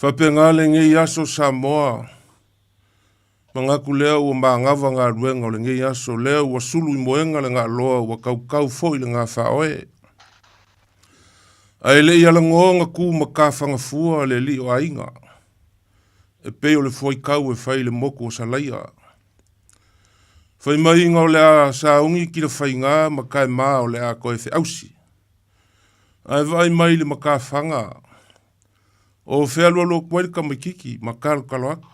Faapena lenei aso Samoa, manatu lea ua magava galuega o lenei aso, lea ua sulu i moega le gaaloa ua kaukau foi le gafaoe. Ae le i alagoa ona tu ma tafagafua le alii o aiga, e pei o le fuaitau e fai i le motu o Salaia. Fai maiga o le a sauni Tilafaiga ma Taema o le a toe feausi. Ae vaai mai i le matafaga, o fealualu atu ai le tamaititi ma talotalo atu.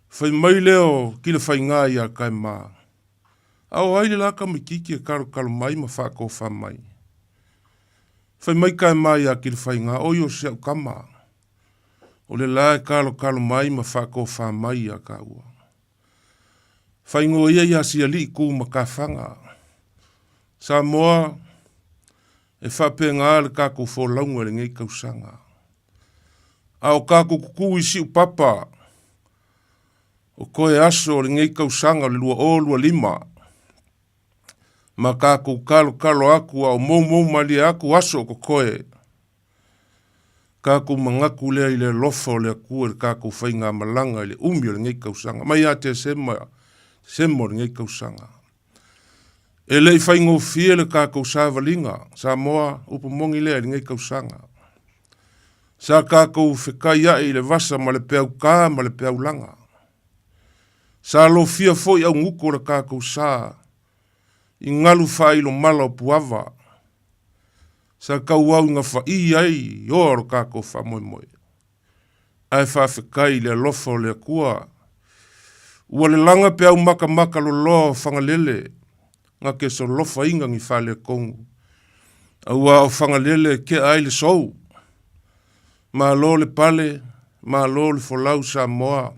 Fai mai lea o Tilafaiga iā Taema, A o ai le la tamaititi e talotalo mai ma faatofa mai? Fai mai Taema iā Tilafaiga, Oi o si au tama, o le la e talotalo mai ma faatofa mai iā tāua. Faigō ia iā Sialii Kū Matafaga. Samoa, e faapena le tatou folauga i lenei tausaga. A o tatou tutū i Siupapa, o toe aso o lenei tausaga o le 2025, ma tatou talotalo atu a o moumou malie atu aso o totoe, Tatou manatu lea i le alofa o le Atua i le tatou faigamalaga i le umi o lenei tausaga, mai ia Tesema, Tesema o lenei tausaga. E le i faigofie le tatou savaliga, Samoa, upu moni lea i lenei tausaga. Sa tatou fetaiai i le vasa ma le peautā ma le peaulaga. Sa lofia foi augutu o le tatou sa i galu faailo mala o Puava, Sa tauau i gafaʻī ai oa o lo tatou faamoemoe. Ae faafetai i le alofa o le Atua, ua lelaga peau matamata loloa o Fagalele na te solofaina ni faaletonu, auā o Fagalele e tea ai le sou. Malo le pale, malo le folau Samoa.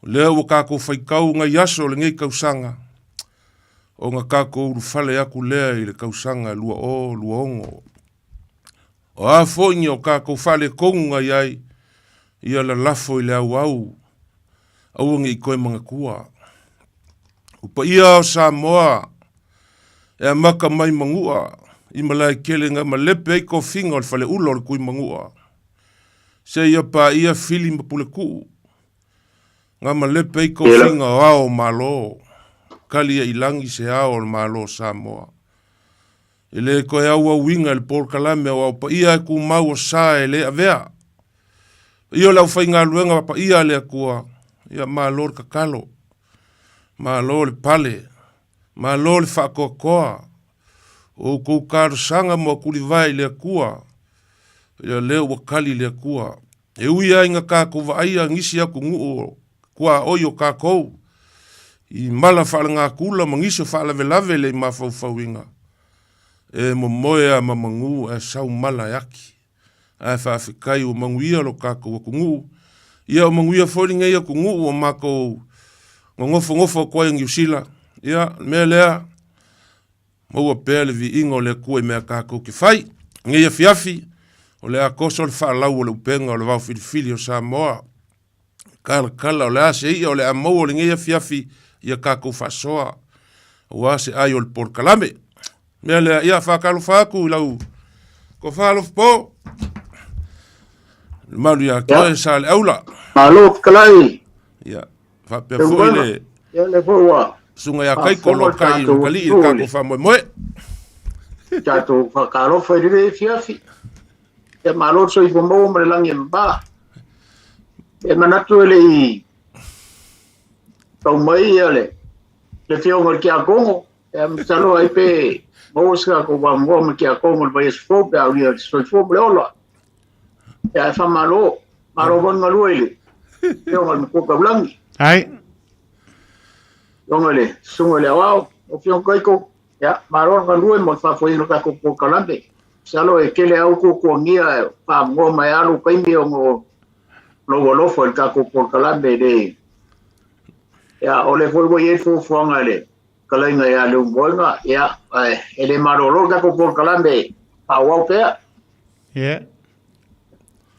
O lea ua tatou faitau nai aso o lenei tausaga, ona tatou ulufale atu lea i le tausaga 2026. O a foi ni o tatou faaletonu na i ai, ia lalafo i le auau, aua ne i toe manatua. O paia o Samoa e amata mai Manua i Malaetele na malepe ai tofiga o le faleula o le Tuimanua, seia paia Fili ma Puletuu, Na malepe ai tofiga o ao o Malo, kali ai i lagi se ao o le Malo o Samoa. E le toe auauina e le polokalame aua o paia e tumau o sa e le avea. Paia o le aufaigaluega paia a le Atua, ia malo le tatalo, malo le pale, malo le faatoatoa, o outou talosaga mo Tulivae i le Atua, ia lea ua kali le Atua. E ui lava ina tatou vaaia nisi atunuu o tuaoi o tatou i mala faalenatura ma nisi o faalavelave e le i mafaufauina, e momoe lava ma manu ae sau mala e ati. Ae faafetai ua manuia lo tatou atunuu, ia ua manuia foi lenei atunuu ua matou nonofonofo atu ai i Niu Sila. Ia, o le mea lea, Maua pea le viiga o le Atua i mea tatou te fai. Nei afiafi, o le a toso le faalau o le upega o le vao filifili o Samoa. Talatala o le a se i'a o le a maua o lenei afiafi ia tatou faasoa, aua se ai o le polokalame. Mea lea, ia faatalofa atu i lau tofa Alofapo, le malu ia toe sa le aula. Malo fetalai. Ia, faapea foi le Ia le foi ua susuga ia Kaiko o lo o kai i Makalii i le tatou faamoemoe. Tatou faatalofa i lenei afiafi. Ia malo le soifua maua ma le lagi e mama. E manatu e le i tau mai ia le le afioga i le Tiakono, ia masalo ai pe maua se tatou avanoa ma le Tiakono i le vaiaso fou pe a aulia le soifua ma le ola. Ia ae faamalo, malo foi le galue i le afioga i le Matua Taulagi. Ai. Afioga i le Susuga i le Aoao, lau Afioga Kaiko, ia malo le galue mo le faafoeina o le tatou polokalame. Masalo e tele lava outou tuagia e faamoa mai lava lou taimi ona o lou alofa i le tatou polokalame le ia o lea foi ua i ai fuafuaga i le fetalaiga ia Leulumoega, ia ae e le malolo le tatou polokalame faaauau pea. Yeah.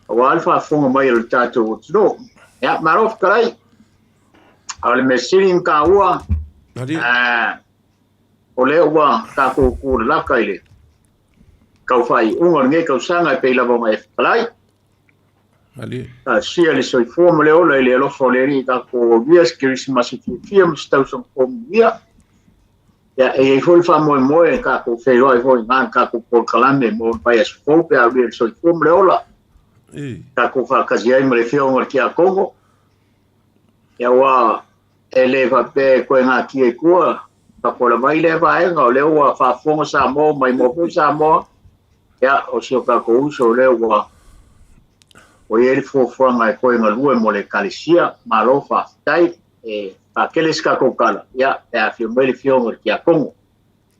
Aua le faafofoga mai o le tatou atunuu. Ia, malo fetalai. A o le mea sili ona taua, o lea ua tatou tulalata i le tau faaiuga o lenei tausaga e pei lava ona e fetalai. Malie. Talosia le soifua ma le ola i le alofa o le Alii tatou aulia se Kerisimasi fiafia ma se tausaga fou manuia. Ia, e i ai foi le faamoemoe e tatou feiloai foi i ina i le tatou polokalame mo le vaiaso fou pe a aulia le soifua ma le ola. Tatou faatasi ai ma le Afioga i le Tiakono. Ia, aua e le faapea e toe natia i tua tatou lava ai lea vaega, o lea ua faafofoga Samoa maimoa foi Samoa. Ia, o si o tatou uso lea ua i ai le fuafuaga e toe galue mo le Ekalesia. Malo faafetai. E faatele se tatou tala, ia, pe afio mai le Afioga i le Tiakono.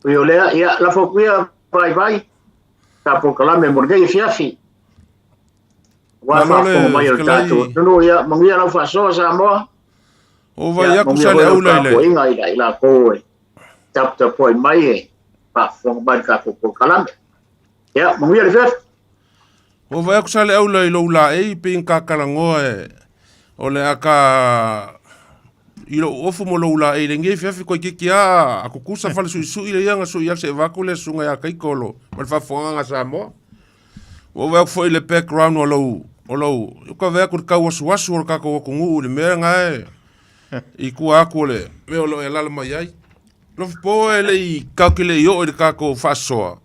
Ui o lea, ia, lafo atu ia vaivai ta polokalame mo lenei afiafi. Aua Malo le faafofoga mai o le fetalai. tatou atunuu, ia, manuia lau faasoa Samoa. O vai Ia, aku manuia sa foi le lau aula i le. tapuaiga i latou e taputapuai mai e faafofoga mai le tatou polokalame. Ia, manuia le afiafi. O vai aku sa le aula i lou laei pe ina kakalanoa e o le a ka i lou ofu mo lou laei i lenei afiafi koe kiki a a kukusa fale suisui le ia na sui atu se vaku le susuga ia Kaiko lo ma le faafofogaga a Samoa. Ua vaai atu foi i le background o lou o lou ka vaai atu i le tauasuasu o le tatou atunuu i le mea lena e i tua atu o le mea o lo o e alaala mai ai. Lofipo e le i tatou te le i oo i le tatou faasoa,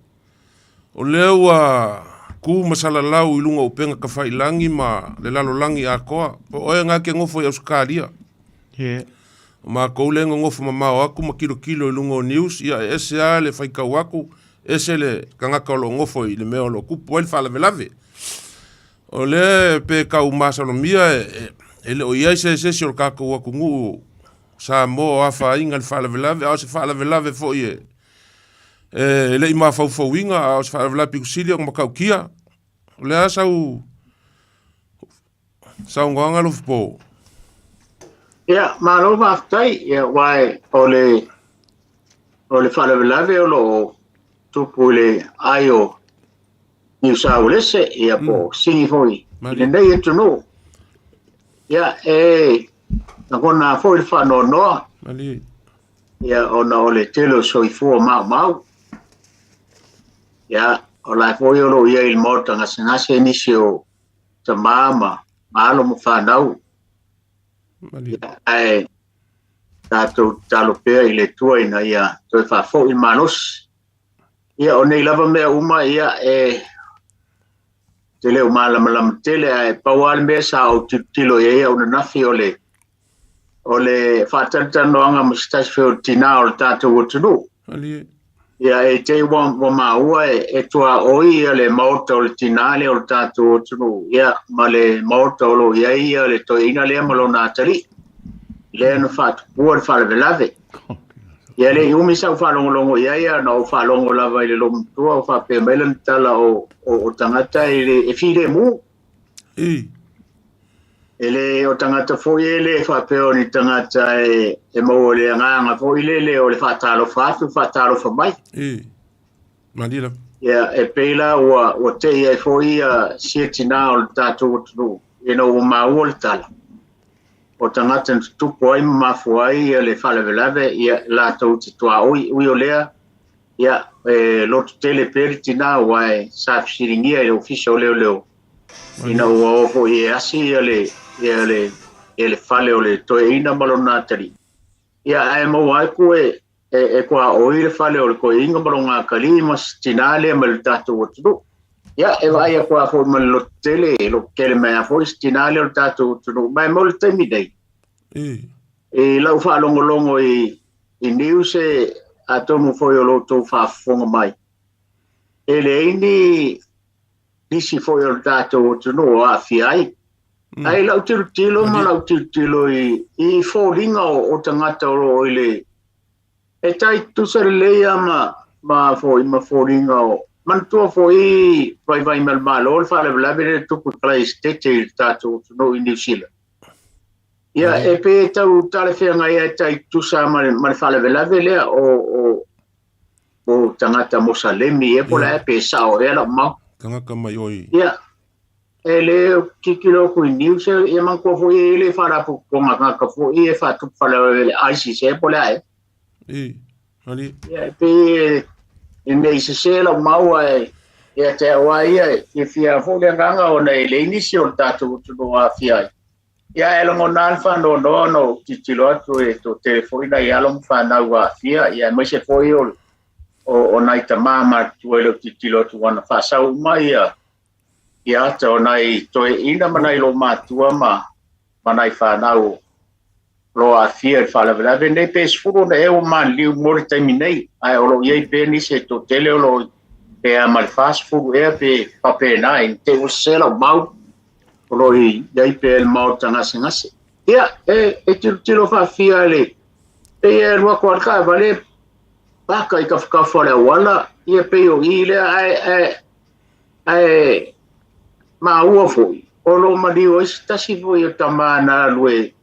o lea ua tu ma salalau i luga o upega tafailagi ma le lalolagi atoa. O oe lena e te nofo i Ausetalia. Yeah. O matou lea e nonofo mamao atu ma tilotilo i luga o news, ia e ese lava le faitau atu, ese le tagata o lo o nofo i le mea o lo o tupu ai le faalavelave. O lea pe tau masalomia e le o i ai se esi o le tatou atunuu Samoa o afaina i le faalavelave, a o se faalavelave foi e le i mafaufauina, a o se faalavelave pito sili ona matautia. O le a sau saunoaga Lofipo? Ia, malo faafetai. Ia, aua o le o le faalavelave o lo o tupu i le ai o Niu Sauelese, ia po o Sini foi i Malie. lenei atunuu. Ia, e lagona foi le faanoanoa, Malie. ia, ona o le tele o soifua maumau. Ia, o la foi o lo o i ai i le maota gasegase nisi o tamā ma alo ma fanau. Malie. Ia, ae tatou tatalo pea i le Atua ina ia toe faafoi le malosi. Ia, o nei lava mea uma, ia, e te le o malamalama tele, ae pau lava le mea sa ou tilotilo i ai au ananafi o le o le faatalatalanoaga ma se tasi foi o tinā o le tatou atunuu. Malie. Ia, e te i ua maua e tuaoi ia le maota o le tinā lea o le tatou atunuu, ia, ma le maota o lo o i ai ia le toeaina lea ma lona atalii, lea na faatupua le faalavelave. Ia, le i umi sau faalogologo i ai, na ou faalogo lava i le loomatua o faapea mai lana tala o tagata e le e filemu. I. E le o tagata foi e le faapea o ni tagata e maua i le agaga foi lele o le faatalofa atu, faatalofa mai. I. Malie lava. Ia, e pei la ua tei ai foi ia sia tinā o le tatou atunuu, ina ua maua le tala o tagata na tutupu ai ma mafua ai ia le faalavelave, ia latou te tuaoi. Ui o lea, ia, e loto tele pea le tinā aua e sa fesiligia i le ofisa o leoleo ina ua o foi e asi ia le ia le ia le fale o le toeaina ma lona atalii. Ia, ae maua atu e tuaoi le fale o le toeaina ma lona atalii ma si tinā lea mai le tatou atunuu. Ia, e vaai atu lava foi ma le loto tele, e loto tele mai lava foi si tinā lea o le tatou atunuu. Ma e mo le taimi nei, i lau faalogologo i news e atonu foi o lo outou faafofoga mai, e leai ni nisi foi o le tatou atunuu o aafia ai. Ae lau tilotilo ma lau tilotilo i foliga o tagata o lo o i le e tai tutusa lelei lava ma foi ma foliga o manatua foi vaivai mai le Malo le faalavelave lea e tupu i Kalaesetete i le tatou atunuu i Niu Sila. Ia, e pei e tau talafeagai ai e tai tutusa ma le faalavelave lea o tagata Mosalemi ia po o le a pe sao ea lau mau. Tagata mai oi. Ia, e le tilotilo atu i news, ia manatua foi e le faalapotopotoga tagata foi e faatupu faalavelave le ISIS ea po o le a ea. I, malie. Ia, e pei e nei sese lau mau ae Ia te au lava ia e fiafia foi le agaga ona e leai nisi o le tatou atunuu o aafia ai. Ia ae lagona lava le faanoanoa ona ou tilotilo atu e toatele foi nai alo ma fanau ua aafia, ia aemaise foi o, o, o nai tamā matutua i lou tilotilo atu ua na faasau uma ia ia ata o nai toeaiina ma nai lomatua ma, ma nai fanau o lo o aafia i le faalavelave nei, pe 10 ea ua maliliu mo le taimi nei, ae o lo o i ai pea nisi e toatele o lo o pe a ma le 40 ea pe faapena, i te i ua sese lau mau, o lo o i ai pea i le maota gasegase. Ia, e, e tilotilo faafia le, pei e alu atu lava le taavale paka i tafatafa o le auala, ia pei o i lea, ae, ae, ae maua foi, o lo o maliu ai se tasi foi o tama na alu e,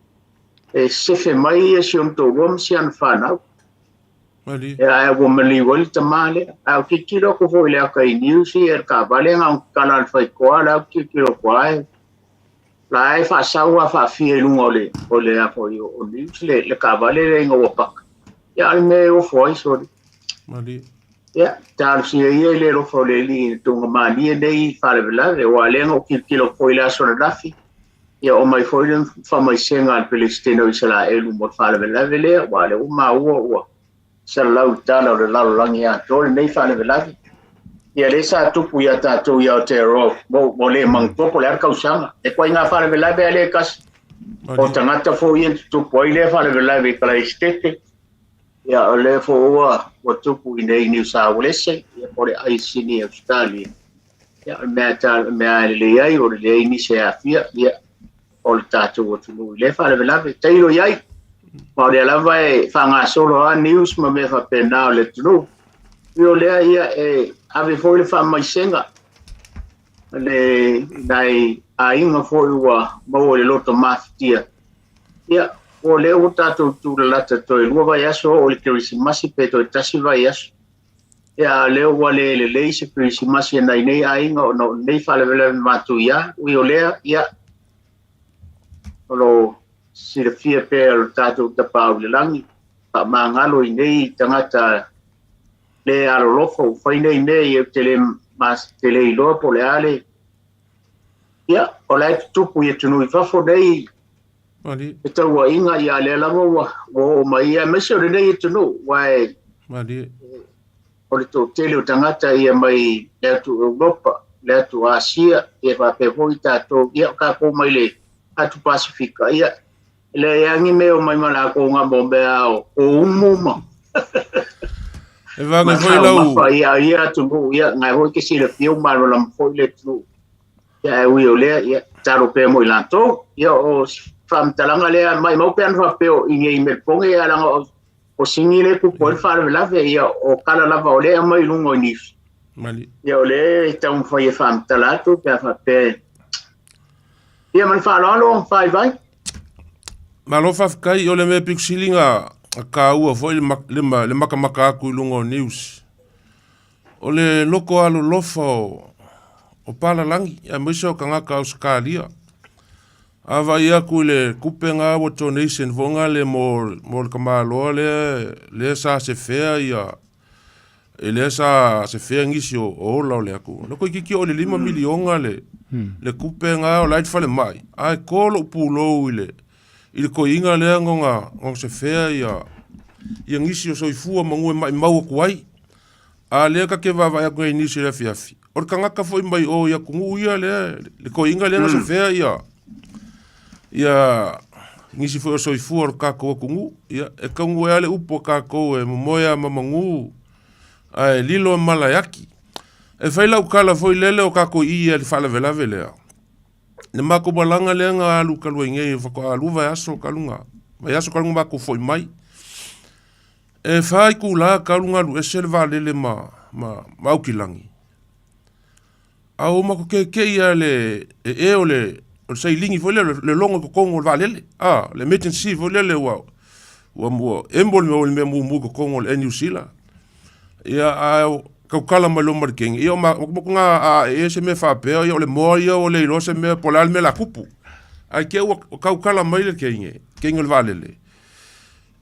e sefe mai si ona toalua ma si ana fanau. Malie. E ae ua maliu ai le tama lea. Ae ou tilotilo atu foi i le ata i news ia i le taavale na ona tatala a le faitoa la ou tilotilo atu lava la e faasau lava faafia i luga o le o le a foi o news le le taavale lea ina ua paka. Ia a o le mea e ofo ai sole. Malie. Ia, talosia ia i le alofa o le Alii i le tugamalie nei faalavelave, aua lea na ou tilotilo foi i le aso ananafi, ia oo mai foi le faamaisega a le Peresetene o Isaraelu mo le faalavelave lea, aua o lea ua maua ua salalau i tala o le lalolagi atoa lenei faalavelave. Ia lea sa tupu ia tatou i Aotearoa mo, mo le manutua po o le a le tausaga. E ituaiga faalavelave lava lea e tasi. O tagata foi ia na tutupu ai lea faalavelave i Kalaesetete, Ia, o lea foi ua, ua tupu i inei i Niu Sauelese, ia po o le aisini i Ausetalia. Ia, o le mea, ta, o le mea e lelei ai, o le leai nisi e aafia, ia, o le tatou atunuu i lea faalavelave. Tailo i ai, ma o lea lava e faagasolo lava news ma mea faapena o le atunuu. Ia o lea ia e ave foi le faamaisega le nai aiga foi ua maua i le loto mafatia. Ia, o lea ua tatou tulalata toe 2 vaiaso oo i le Kerisimasi pe toe 1 vaiaso. Ia, a o lea ua le lelei se Kerisimasi a nai nei aiga ona o lenei faalavelave matuia. Ui o lea, ia, o lo o silafia pea e lo tatou Tapaau i le Lagi, faamagalo i nei tagata le alolofa ua fai nei mea, ia ou te le, te le iloa po o le a le. Ia, o la e tutupu i atunuu i fafo nei Malie. Fetauaiga, ia lea lava ua, ua oo mai, aemaise o lenei atunuu, aua e, Malie. o le toatele o tagata ia mai le atu Europa, le atu Asia, ia faapea foi tatou, ia o tatou mai le atu Pasifika, ia e leai lava ni mea o mai ma latou na mo mea o, o umu ma E vage foi lau taumafa ia ia atunuu, ia na foi ke silafia ua malamalama foi le atunuu. Ia ae ui o lea, ia tatalo pea mo i latou. Ia o si faamatalaga lea, maimau pe ana faapea o i nei i Melbourne, ia leaga o, o Sini lea e tupu ai le faalavelave, ia o tala lava o lea e aumai i luga o news. Malie. Ia o lea e taumafai e faamatala atu pe a faapea e. Ia ma le faaaloalo, vaivai. Malo faafetai, o le mea pito sili na taua foi le, le, le makamaka atu i luga o news. O le loko alolofa o, o palalagi, aemaise o tagata Ausetalia. A vaai atu i le tupe na ua donation foi na le mo, mo le tamaloa lea, lea sa sefea ia, e lea sa sefea nisi o, o ola o le atunuu. Le toeitiiti oo i le 5 miliona le, le tupe na o la e i le falemai, ae to lou pulou i le, i le toeaina lea na ona, na ona sefea ia, ia nisi o soifua manu e maimau atu ai. A lea ta te vaavaai atu nei i nisi o le afiafi, o le tagata foi mai o i atunuu ia lea, le toeaina lea na sefea ia, ia nisi foi o soifua o le tatou atunuu. Ia, e taunuu ai lava le upu a tatou e momoe lava ma manu, ae lilo e mala e aki. E fai lau tala foi lele o tatou i i le faalavelave lea. Le matou malaga lea na alu talu ai nei faatoa 2 vaiaso talu na, vaiaso talu na matou foi mai. E 4 itula talu na alu ese le vaalele ma, ma, ma Aukilani. A ua matou keke'i lava i le ee o le, o le sailini foi lea, le logo i totonu o le vaalele, a, le emergency foi lele ua, ua, ua emo le mea, le mea mumu i totonu o le Air New Zealand. Ia, ae tautala mai loa ma le kegi, ia o ma, na a ee se mea faapea, ia o le moa ia ua le iloa se mea, po o le a le mea o le a tupu. Ae te i ua tautala mai le kegi, kegi o le vaalele,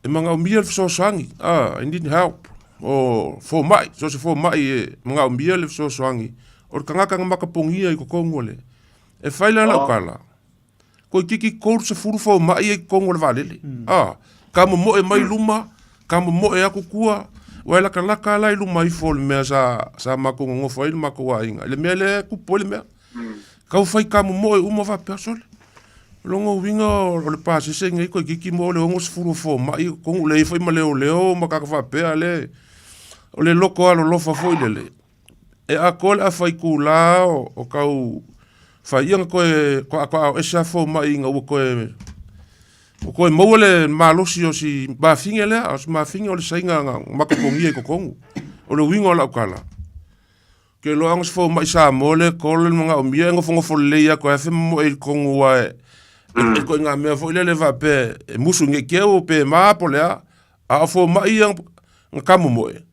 E manaomia le fesoasoani, ah, I need help. O fomai, so o se fomai e manaomia le fesoasoani. O le tagata na makapogia i totonu o le e fai la lau tala, toeitiiti 30 fomai ia i totonu o le vaalele. A, ka momoe mai luma, ka momoe atu tua, aua e latalata lava la i luma ifo o le mea sa sa matou nonofo ai le matou aiga, i le mea lea e tupu ai le mea. Tau fai ka momoe uma faapea, sole. O lona uiga o le pasese lenei toeitiiti maua le 60 o fomai i totonu, leai foi ma leoleo ma tagata faapea le o le loto alolofa foi lele. E atoa le afa itula o tau fai ia na toe toatoa ese lava fomai ina ua toe ua toe maua le malosi o si mafine lea, o si mafine o le saina na matapogia i totonu. O le uiga o lau tala, ou te iloa ana se fomai Samoa lea e call le manaomia e nofonofo lelei atu ae femomoe i totonu aua e ituaiga mea foi lele faapea e musu nei te i pe ma po o le a. A o fomai ia na tamomoe,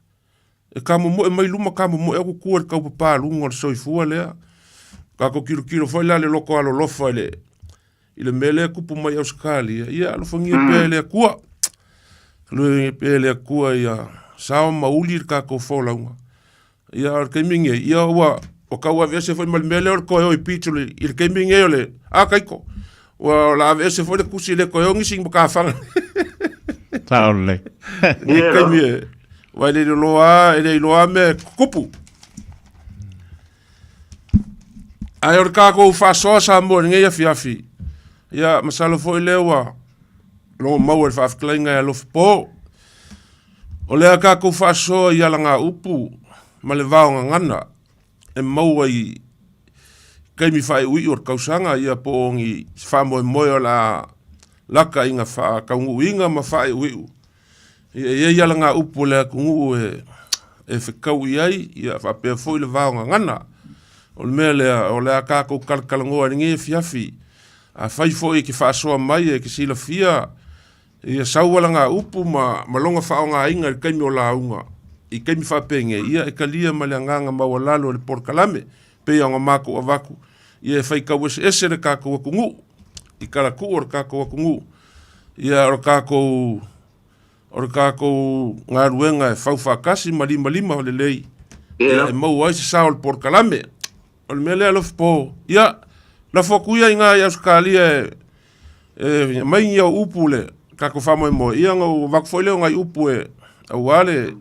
E tamomoe mai luma, tamomoe atu tua i le taupapaluga o le soifua lea. Tatou tilotilo foi la i le loto alolofa i le, i le mea lea e tupu mai Ausetalia, ia alofagia pea e le Atua. Alofagia pea e le Atua ia sao ma uli le tatou folauga. Ia o le taimi lenei, ia ua ua tau aveese foi ma le mea lea o le toe o i beach i le taimi lenei o le a Kaiko. Ua o le a aveese foi le tusi e le toe o nisi i matafaga. Sao lelei. I le taimi e Aua e le iloa e le iloa mea e tutupu. Ae o le tatou faasoa Samoa i lenei afiafi, ia masalo foi lea ua logo maua i le faafetalaiga e alofa po. O lea tatou faasoa i alagaupu ma le vaogagana e maua i taimi faaiuiu o le tausaga ia po o ni faamoemoe o le a laka ina faataunuuina ma faaiuiu. Ia e i ai alagaupu a le atunuu e fetau i ai, ia faapea foi le vaogagana. O le mea lea, o le a tatou talatalanoa i lenei afiafi. Afai foi e te faasoa mai e te silafia ia sau alagaupu ma lona faaaogaina i le taimi o lauga i taimi faapenei, ia e talia ma le agaga maualalo e le polokalame, pei ona matou avatu, ia e faitau eseese le tatou atunuu i talatuu o le tatou atunuu. Ia o le tatou o le tatou galuega e fau faatasi ma limalima lelei ia e maua ai se sao o le polokalame. O le mea lea Alofipo, ia lafo atu ia i ina i Ausetalia e aumai ni au upu le tatou faamoemoe, ia ona ou avatu foi lea o nai upu e aua le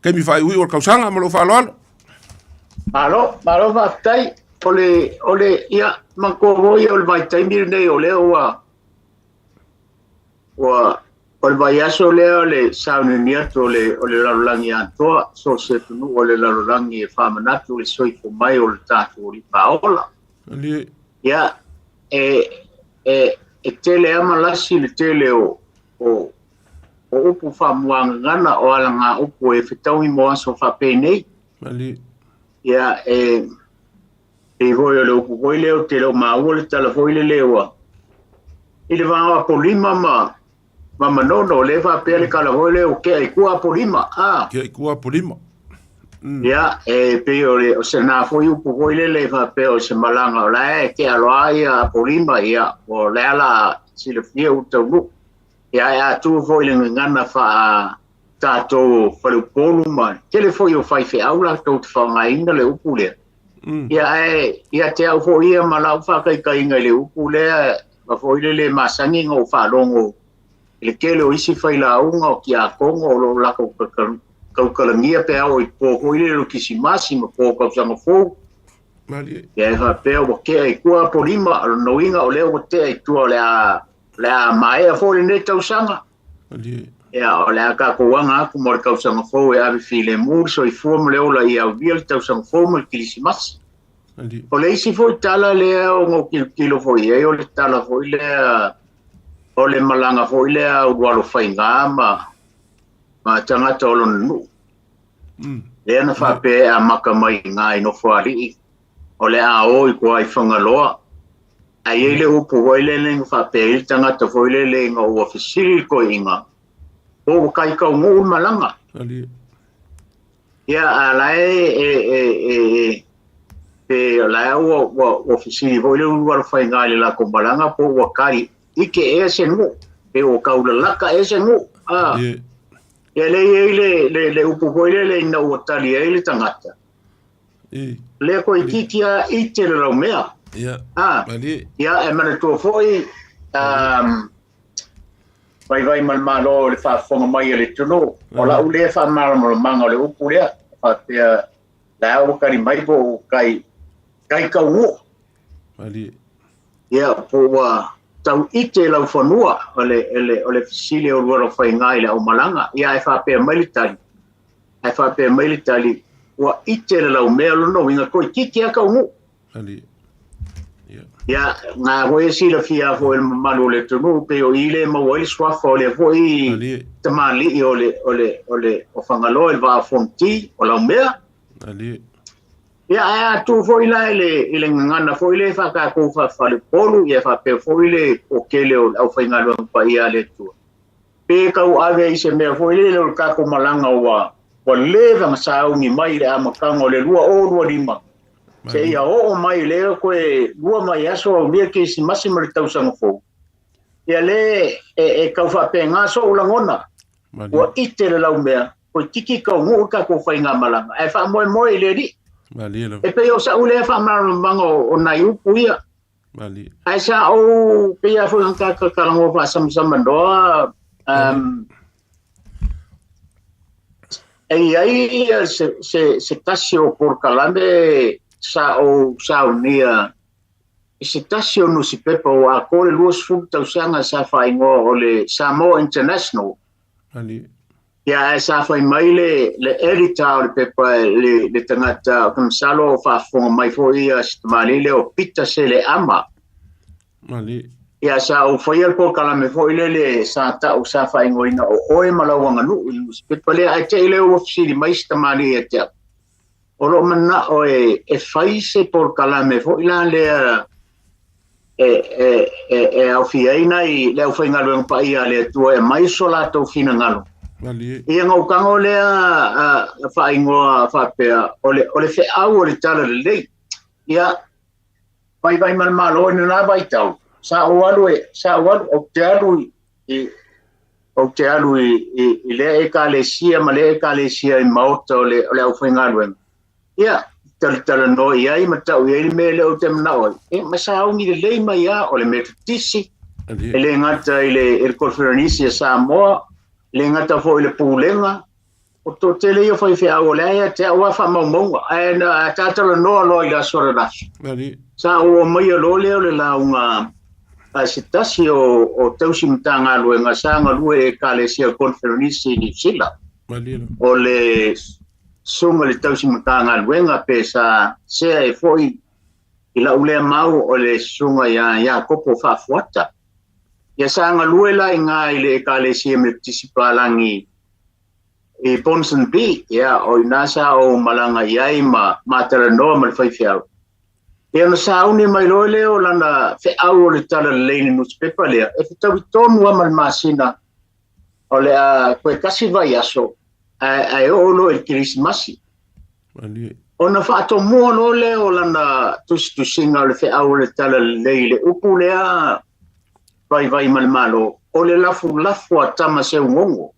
taimi faaiuiu o le tausaga ma lou faaaloalo. Malo, malo faafetai. O le, o le, ia, manatua foi o le vaitaimi lenei o lea ua, ua, o le vaiaso lea o le sauniuni atu o le, o le lalolagi atoa, so o se atunuu o le lalolagi e faamanatu le soifua mai o le tatou Alii Faaola. Ia, e, e, e tele lava malasi le tele o, o, o upu faamuagagana o alagaupu e fetaui mo aso faapenei. Ia, e, pei foi o le upu foi lea ou te le o maua le tala foi lele ua i le va o Apolima ma ma Manono, lea e faapea le tala foi lea o tea i tua Apolima, a. Tea i tua Apolima. Ia, e pei o le o se na foi upu foi lele e faapea o se malaga o la e tea loa ia Apolima, ia, o lea la silafia ua taunuu. Ia, ae a tuu foi i le gagana faa tatou faleupolu ma tele foi o faifeau latou te faaaogaina le upu lea. Ia ae ia te au foi ia ma lau faataitaiga i le upu lea ma foi lele e masani ona ou faalogo i le tele o isi failauga o tiakono o lo o latou tautalagia pe a oo i po foi lele o Kisimasi ma po o tausaga fou. Ia e faapea ua tea i tua Apolima, o lona uiga o lea ua tea i tua o le a o le a maea foi lenei tausaga. Ia, o le a tatou aga atu mo le tausaga fou e ave filemu le soifua ma le ola ia aulia le tausaga fou ma le Kilisimasi. O le isi foi tala lea ona ou tilotilo foi i ai, o le tala foi lea o le malaga foi lea a Ulualofaiga ma, ma tagata o lona nuu. Lea na faapea e amata mai i ina i Nofoalii, o le a o i tua i Fagaloa. Ae i ai le upu foi lele na faapea ai le tagata foi lele ina ua fesili le toeaina, po ua kaitaunuu le malaga. Ia, a la e, e, e, e, e pe o la e ua, ua, ua fesili foi le Ulualofaiga i le latou malaga po ua kai ike ea se nuu, pe ua taulalaka ea se nuu. A, ia lea e i ai le, le, le upu foi lele ina ua tali ai le tagata. Lea toeitiiti lava ite le laumea. A, ia, e manatua foi, vaivai ma le Malo i le faafofoga mai a le atunuu, o lau lea faamalamalamaga o le upu lea, e faapea, la ua tali mai po o kai, kai taunuu. Ia, po ua tau ite laufanua o le, o le fesili o Lualofaiga i le aumalaga. Ia, ae faapea mai le tali, ae faapea mai le tali, ua ite le laumea, o lona uiga, toeitiiti lava taunuu. Ia, na foi e silafia foi e le mamalu o le atunuu, pei o i lea e maua ai le suafa o lea foi tamalii o le, o le, o le, o Fagaloa i le Vaa o Fonoti, o Laumea. Ia, ae a tu foi la i le, i le gagana foi lea faa-tatou faa-faleupolu, ia faapea foi le toatele o le aufaigaluega paia a le Atua, pe tau ave i se mea foi lele o le tatou malaga ua, ua leva ona sauni mai i le amataga o le 2025, seia oo mai lea toe lua vaiaso aulia Kerisimasi ma le tausaga fou. Ia le e, e tau faapena sou lagona, ua ite le laumea, toeitiiti taunuu le tatou faigamalaga, ae faamoemoe i le Alii. E pei o sa'u lea faamalamalamaga o nai upu ia. Ae sa ou pei lava foi ona tatou talanoa faasamsamanoa, e i ai se, se, se tasi o polokalame sa ou saunia i se tasi o nusipepa ua atoa le 20 tausaga sa faaigoa o le Samoa International. Ia, ae sa fai mai le, le editor o le pepa, le, le tagata, ou te masalo o faafofoga mai foi ia si tamalii lea o Peter Seleama. Ia, sa ou faia le polokalame foi lele sa ta'u sa faaigoaina o Oe ma Lau Aganuu i le nusipepa lea, ae te i lea ua fesili mai si tamalii ia te au, o lo'u mana'o e, e fai se polokalame foi la lea e, e, e, e aofia ai nai le aufaigaluega paia a le Atua e aumai so latou finagalo. Ia, na ou tago lea faaigoa faapea o le, o le feau o le Talalelei. Ia, vaivai ma le Malo i lena vaitau, sa ou alu e, sa ou alu, ou te alu i, ou te alu i, i, i lea ekalesia ma lea ekalesia i maota o le, o le aufaigaluega. Ia, talatalanoa i ai ma tau i ai le mea lea ou te manao ai. E, ma sauni lelei mai lava o le Metotisi, e le gata i le, i le Koneferenisi a Samoa, e le gata foi i le Pulega, o le toatele ia o faifeau o lea ia te au lava faamaumauga, ae na talatalanoa loa i le aso ananafi. Sa ou aumaia loa lea o le lauga a se tasi o, o tausi Matagaluega sa galue i Ekalesia Koneferenisi i Niu Sila. O le susuga i le tausi Matagaluega pe sa sea e foi i lau lea mau o le susuga ia Iakopo Faafuata. Ia sa galue la i ina i le Ekalesia Metotisi Palagi i Ponsonby, ia o ina sa ou malaga i ai ma ma talanoa ma le faifeau. Ia ona sauni mai loa lea o lana feau o le Talalelei i le nusipepa lea, e fetaui tonu lava ma le masina o le a toe tasi vaiaso ae, ae oo loa i le Kerisimasi. Ona faatomua loa lea o lana tusitusiga o le feau o le Talalelei i le upu lea vaivai ma le Malo, o le lafulafu a Tama Seugogo.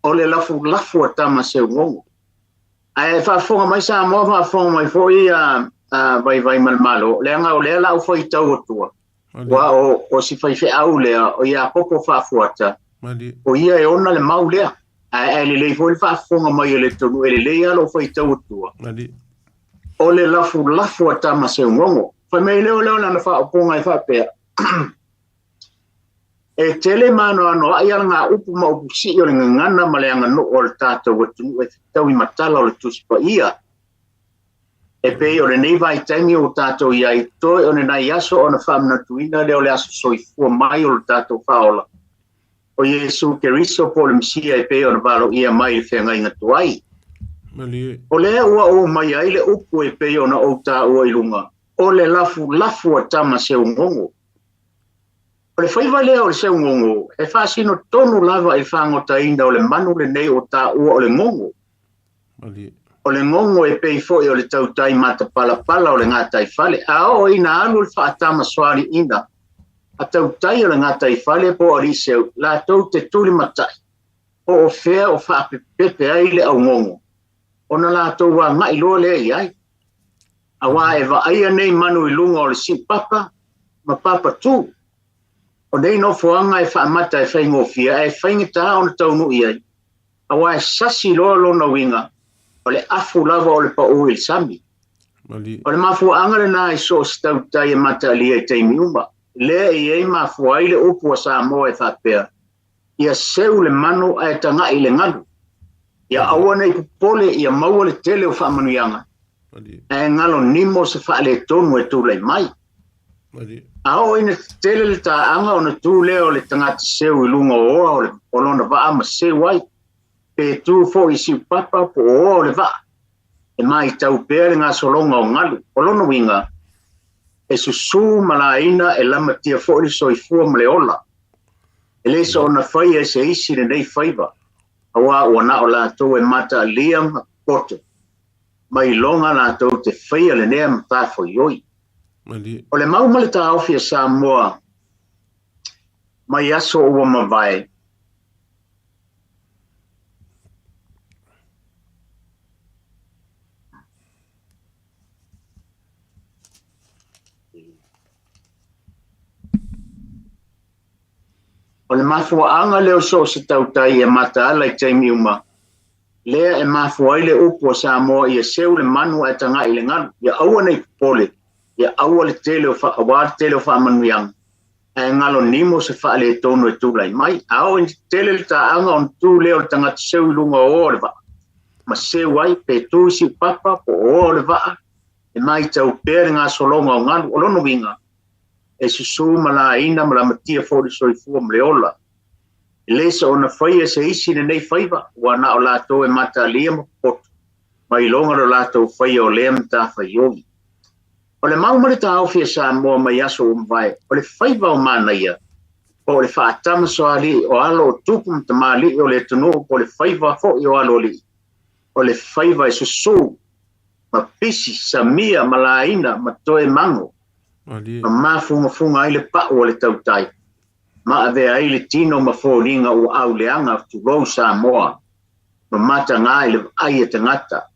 O le lafulafu a Tama Seugogo. Ae faafofoga mai Samoa, faafofoga mai foi a, a Vaivai ma le Malo, leaga o lea la ou faitau atua, ua o, o si faifeau lea, o Iakopo Faafuata, o ia e ona le mau lea. Ae, ae lelei foi le faafofoga mai a le atunuu, e lelei lava lou faitau atua. O le lafulafu a Tama Seugogo. Fai mai lea o lea o lana faaupuga e faapea, E tele maanoanoaʻi alagaupu ma upu sii o le gagana ma le aganuu o le tatou atunuu e fetaui ma tala o le Tusi Paia. E pei o lenei vaitaimi ua tatou i ai, toe o lenai aso ona faamanatuina lea o le aso soifua mai o le tatou Faaola, o Iesu Keriso po o le Mesia e pei ona valoia mai i le feagaiga tuai. O lea ua ou mai ai le upu e pei ona ou taua i luga, o le lafulafu a Tama Seugogo. O le faiva lea o le seugogo e faasino tonu lava i le fagotaina o le manu lenei o taua o le gogo. O le gogo e pei foi o le tautai matapalapala o le gataifale, a oo ina alu le faatamasoaliiga a tautai o le gataifale po o alii-seu, latou te tulimatai po o fea o faapepepe ai le augogo. Ona latou agai loa lea i ai. Aua e vaaia nei manu i luga o le siupapa ma papatū. O nei nofoaga e faamata e faigofie ae faigata ona taunuu i ai, aua e sasi loa lona uiga, o le afu lava o le paū i le sami. O le mafuaaga lena i so o se tautai e mataalia i taimi uma, lea e i ai mafua ai le upu a Samoa e faapea, Ia seu le manu ae tagai i le galu. Ia aua ne i popole ia maua le tele o faamanuiaga, ae galo nimo se faaletonu e tulai mai. A oo ina tetele le taaga ona tu lea o le tagata seu i luga o oa o lona vaa ma seu ai, pe tu foi i siupapa po o oa o le vaa, e matau pea le gasologa o galu. O lona uiga, e susū ma laina e lamatia foi le soifua ma le ola. E le soona faia e se isi lenei faiva, aua ua na o latou e mataalia ma poto, ma iloga latou te faia lenea matafoioi. O le mau ma le taofi a Samoa mai aso ua mavae, O le mafuaaga lea o so o se tautai e mataala i taimi uma, lea e mafua ai le upu a Samoa ia seu le manu ae tagai i le galu, ia aua ne i popole, ia aua le tele o aua le tele o faamanuiaga, ae galo nimo se faaletonu e tulai mai. A oo ina tetele le taaga ona tu lea o le tagata seu i luga o oa o le vaa, ma seu ai, pe tu i siupapa po o oa o le vaa, e matau pea le gasologa o galu. O lona uiga, e susū ma laina ma lamatia foi le soifua ma le ola. E le soona faia e se isi lenei faiva, ua na o latou e mataalia ma popoto, ma iloga lo latou faia o lea matafaioi. O le mau ma le taofi a Samoa mai aso ua mavae, o le faiva o manaia, po o le faatamasoalii o alo o tupu ma tamalii o le atunuu po o le faiva foi o aloalii, o le faiva e susū ma pisi, samia ma laina ma toe mago, ma mafugafuga ai le pau o le tautai, ma avea ai le tino ma foliga ua auleaga tulou Samoa, ma matagā i le vaai a tagata.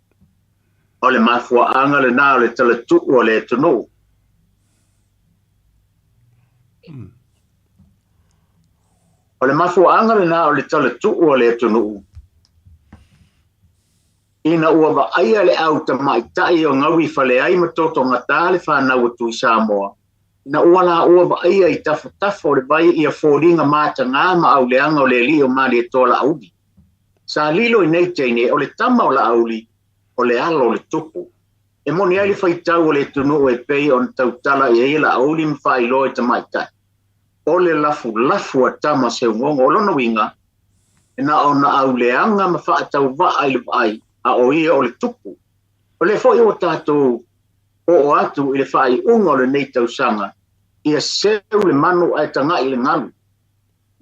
O le mafuaaga lena o le talatuu a le atunuu. O le mafuaaga lena o le talatuu a le atunuu. Ina ua vaaia le au tamaitai o Gauifaleai ma Totogatā le fanau a Tuisamoa, ina ua laua vaaia i tafatafa o le vai ia foliga matagā ma auleaga o le alii o Malietoa Laauli. Sa lilo i nei teine o le tama o Laauli, o le alo o le tupu. E moni ai le faitau o le atunuu e pei ona tautala i ai Laauli ma faailoa i tamaitai, o le lafulafu a tama seugogo. O lona uiga, e na ona auleaga ma faatauvaa i le vaai, a o ia o le tupu. O lea foi ua tatou oo atu i le faaiuga o lenei tausaga, ia seu le manu ae tagai i le galu.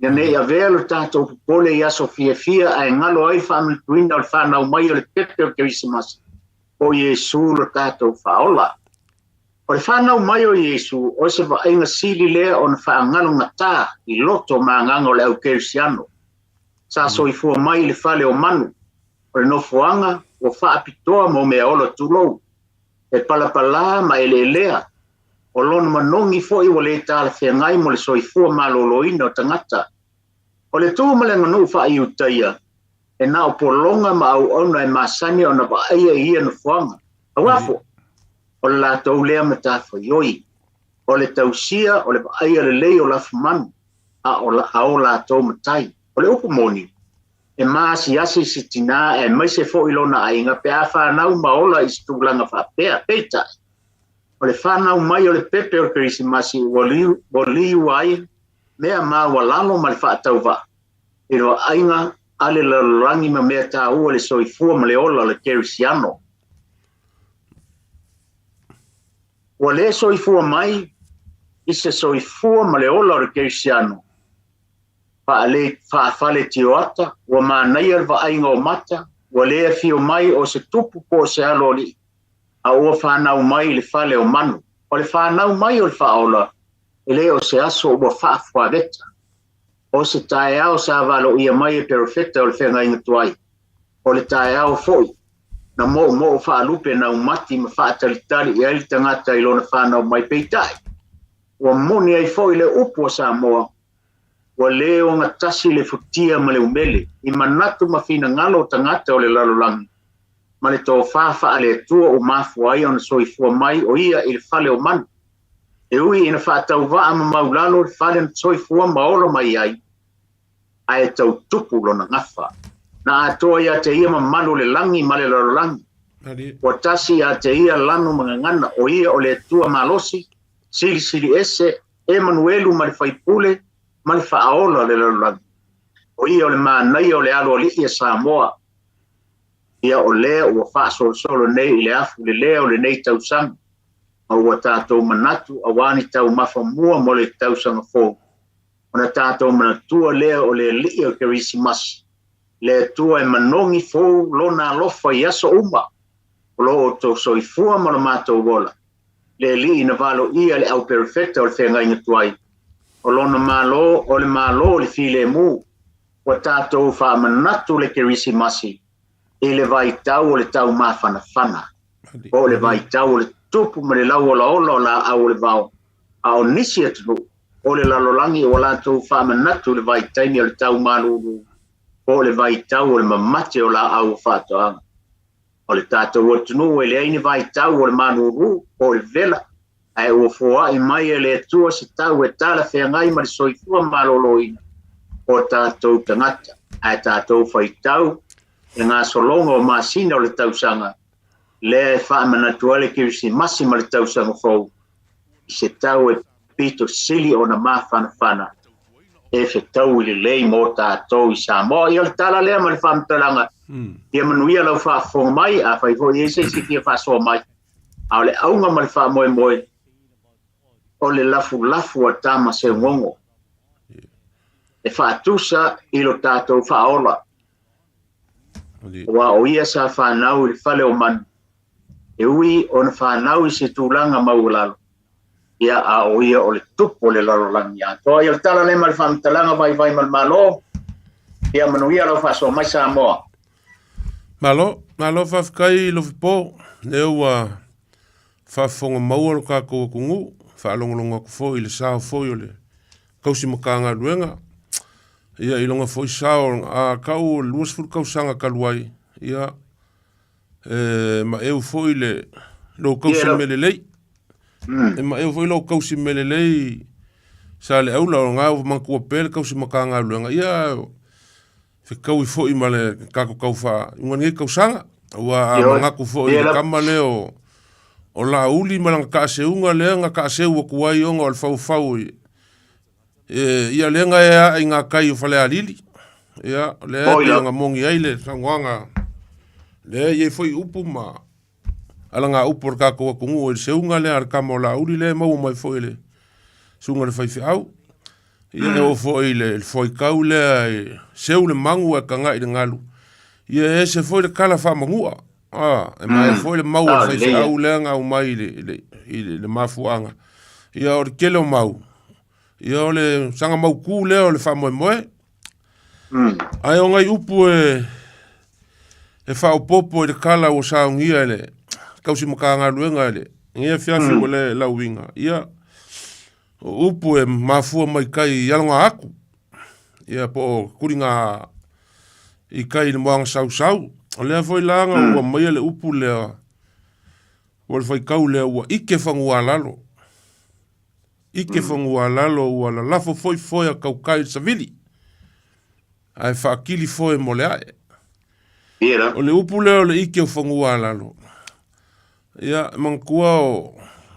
Ina ne i avea lo tatou popole i aso fiafia ae galo ai le faamanatuina o le fanau mai o le pepe o le Kerisimasi, o Iesu lo tatou Faaola. O le fanau mai o Iesu, o se vaaiga sili lea ona faagalogatā i loto ma agaga o le au kerisiano. Sa soifua mai i le fale o manu, o le nofoaga ua faapitoa mo meaola tulou, e palapalā ma eleelea, o lona manogi foi ua le talafeagai mo le soifua maloloina o tagata. O le tu ma le aganuu faa-Iutaia, e na o pologa ma auauna e masani ona vaaia i ia nofoaga. Aua foi, o le latou lea matafaioi, o le tausia o le vaaia lelei o lafumanu a o latou matai. O le upu moni, e maasiasi se tinā aemaise foi lona aiga pe a fanau ma ola i se tulaga faapea. Peitai, o le fanau mai o le pepe o le Kerisimasi ua liua ai mea maualalo ma le faatauvaa i le vaaiga a le lalolagi ma mea taua le soifua ma le ola o le kerisiano. Ua le soifua mai i se soifua ma le ola o le kerisiano faafaletioata, ua manaia le vaaiga o mata, ua le afio mai o se tupu po o se aloalii, a ua fanau mai i le fale o manu. O le fanau mai o le Faaola, e le o se aso ua faafuaveta. O se taeao sa valoia mai e perofeta o le feagaiga tuai, o le taeao foi Na moomoo faalupe naumati ma faatalitali i ai le tagata i lona fanau mai. Peitai, ua moni ai foi le upu a Samoa, ua lē ogatasi le futia ma le umele i manatu ma finagalo o tagata o le lalolagi ma le tofā faale-Atua ua mafua ai ona soifua mai o ia i le fale o manu. E ui ina faatauvaa ma maulalo le fale na soifua ma ola mai ai, ae tau tupu lona gafa. Na atoa ia te ia mamalu o le lagi ma le lalolagi. Ua tasi ia te ia lanu ma gagana, o ia o le Atua malosi, silisili ese, Emanuelu ma le Faipule ma le Faaola o le lalolagi. O ia o le manaia o le aloalii a Samoa. Ia o lea ua faasolosolo nei i le afu lelea o lenei tausaga, ma ua tatou manatu auā ni taumafa mua mo le tausaga fou, ona tatou manatua lea o le Alii o le Kerisimasi, le Atua e manogi fou Lona alofa i aso uma o lo outou soifua ma lo matou ola, le Alii na valoia le au perofeta o le feagaiga tuai, o Lona Malo o le Malo o le filemu, ua tatou faamanatu le Kerisimasi i le vaitau o le taumafanafana, po o le vaitau o le tupu ma le lauolaola o laau o le vao, a o nisi atunuu o le lalolagi ua latou faamanatu i le vaitaimi o le tau malūlū po o le vaitau o le mamate o laau o faatoaga. O le tatou atunuu e leai ni vaitau o le malūlū po o le vela, ae ua foai mai e le Atua se tau e talafeagai ma le soifua maloloina o tatou tagata, ae tatou faitau i le gasologa o masina o le tausaga lea e faamanatu ai le Kerisimasi ma le tausaga fou i se tau e pito sili ona mafanafana e fetaui lelei mo tatou i Samoa. Ia o le tala lea ma le faamatalaga. Ia manuia lau faafofoga mai, afai foi e i ai se isi fia faasoa mai. A o le auga ma le faamoemoe, o le lafulafu a Tama Seugogo e faatusa i lo tatou faaola, aua o ia sa fanau i le fale o manu, e ui ona fanau i se tulaga maualalo, ia a o ia o le tupu o le lalolagi atoa. Ia o le tala lea ma le faamatalaga vaivai ma le Malo, ia manuia lau faasoa mai Samoa. Malo, malo faafetai Lofipo, lea ua faafofoga maua lo tatou atunuu, faalogologo atu foi i le sao foi o le tausi Matagaluega, ia i lona foi sao, a tau o le 20 tausaga talu ai, ia, e maeu foi le lou tausi mea lelei. E maeu foi lou tausi mea lelei sa le aula o lena ua manatua pea le tausi Matagaluega, ia, fetaui foi ma le tatou tau faaiuga lenei tausaga. Aua a manatu foi i le tama lea o, o Laauli ma lana taaseuga lea na taaseu atu ai ona o le faufau i, e, ia lea na ea ae i ngā kai o Falealili. Ia, lea e pei ona moni ai le saunoaga, lea e i ai foi upu ma alaga upu o le tatou atunuu i le seuga lea a le tama o Laauli lea e maua mai foi e le susuga i le faifeau. Ia e oo foi i le foaitau lea e seu le magu ae tagai i le galu. Ia e ese foi le tala faamanua. A, e maea foi le mau a le faifeau lea na aumai i le, i le, i le, le mafuaaga. Ia o le tele o mau, ia o le saga mautū lea o le faamoemoe. Ae o nai upu e, e faaopoopo i le tala ua saunia e le tausi Matagaluega i lenei afiafi ua le lauiga, ia, o upu e mafua mai kai i aloga atu, ia po o tuliga i kai i le moana sausau. O lea foi la na ua aumaia le upu lea, ua le faitau lea ua ike fanua lalo. Ike fanua lalo ua lalafo foi foe a tautai i le savili, ae faakili foe mo le ae. O le upu lea o le ike o fanua lalo, ia, e manatua o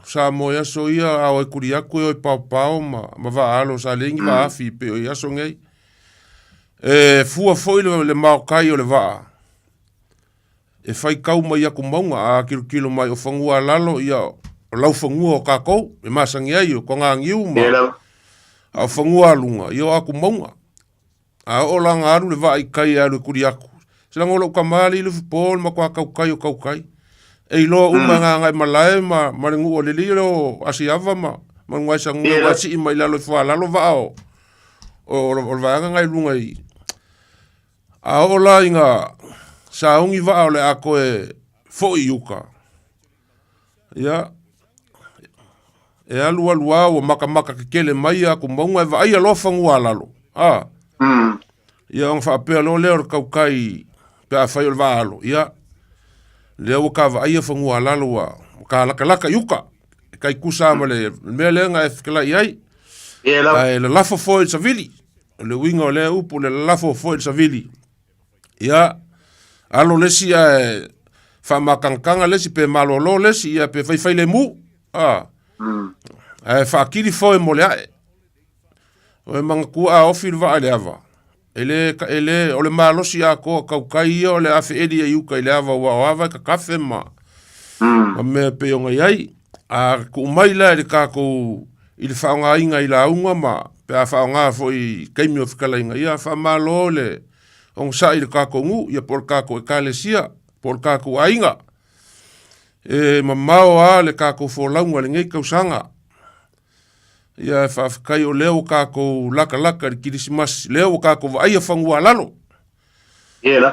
Samoa i aso ia, a o e kuli atu e o e paopao ma, ma vaaalo, sa leai ni vaafi pei o i aso nei. E fua foi le, le maokai o le vaa, e faitau mai aku mauga, a tilotilo mai o fanua lalo, ia, o laufanua o tatou, e masani ai o togaaniu ma, a o fanua a luga, ia o aku mauga. A oo la na alu le vaa i kai e alu e kuli atu, se leaga o lou tama alii Lufipo o le matua tautai o tautai. E iloa uma e Gagaemalae ma, ma le nuu o le alii lea o Asiava ma, ma Nuaesanua aua e sii mai lalo i Foalalo vaa o, o, o le vaega na i luga i. A oo la ina sauni vaa o le a toe Foi i uka. Ia, e alualu a ua makamaka kekele mai ia aku mauga e vaaia loa fanua a lalo. A. Ia ona faapea loa lea o le kaukai pe afai o le vaa alo, ia, lea ua ka vaaia fanua a lalo ua ka lakalaka i uka. E kai kusa ma le mea lea na e fetalai ai. Ae lalafo foi i le savili. O le uiga o lea upu, le lalafo foi i le savili. Ia, alo le isi ae faamatagataga le isi pe malolo le isi, ia pe faifailemu. A. Ae faakili foe mo le ae. O e manatua a ofi le vaa i le ava, e le, e le, o le malosi atoa tautai ia o le a feeli ai i uta i le ava aua o ava e tatafe ma, ma mea e pei ona i ai. A tuu mai la i le tatou, i le faaaogaina i lauga ma pe a faaaoga foi i taimi o fetalaiga, ia faamalo le onosai i le tatou nuu, ia po o le tatou ekalesia, po o le tatou aiga. E mamao lava le tatou folauga i lenei tausaga. Ia e faafetai o lea ua tatou latalata i le Kerisimasi, lea ua tatou vaaia fanua a lalo.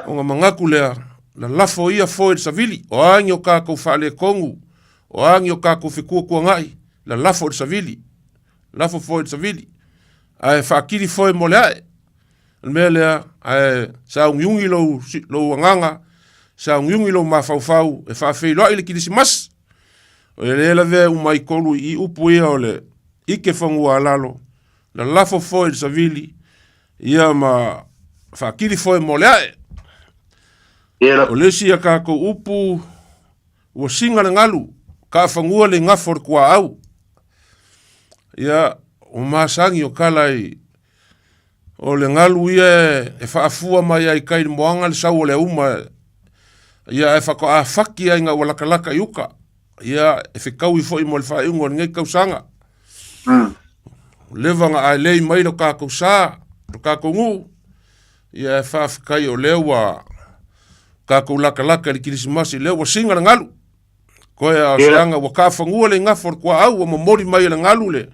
Ona manatu lea, lalafo ia foe i le savili, o a ni o tatou faaletonu, o a ni o tatou fetuatuanai, lalafo i le savili, lafo foe i le savili, ae faakili foe mo le ae. O le mea lea, ae sauniuni lou, lou agaga, sauniuni lou mafaufau e faafeiloai le Kerisimasi. O le lavea uma ai tolu i upu ia o le ike fanua a lalo, lalafo foe i le savili, ia ma faakili foe mo le ae. O le isi a tatou upu, ua siga le galu, kaafanua le igafo o le tuaau. Ia, o masani o tala i, o le galu ia e faafua mai ai kai le moana le sau o le auma, ia ae faatoa faki ai ina ua latalata i uka. Ia, e fetaui foi mo le faaiuga o lenei tausaga. Leva na aelei mai lo tatou sa, lo tatou nuu, ia e faafetai o lea ua tatou latalata i le Kerisimasi, lea ua siga le galu. Koe a o se aga ua kaafanua le igafo o le tuaau, ua momoli mai e le galu le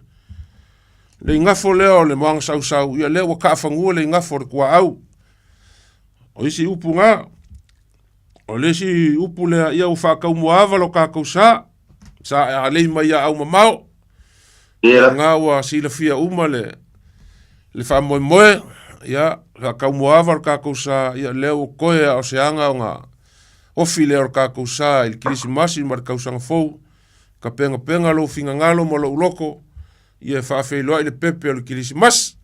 le igafo lea o le moana sausau, ia lea ua kaafanua le igafo o le tuaau. O isi upu na, o le isi upu lea, ia ua faataumuaava lo tatou sa, sa e alei mai ia au mamao. Ia ngā ua silafia uma le, le faamoemoe, ia faataumuaava lo tatou sa, ia lea ua toe a o se aga o ngā ofi lea o le tatou sa i le Kerisimasi ma le tausaga fou, ka pengapenga lou finagalo ma lou loko, ia e faafeiloai le pepe o le Kerisimasi.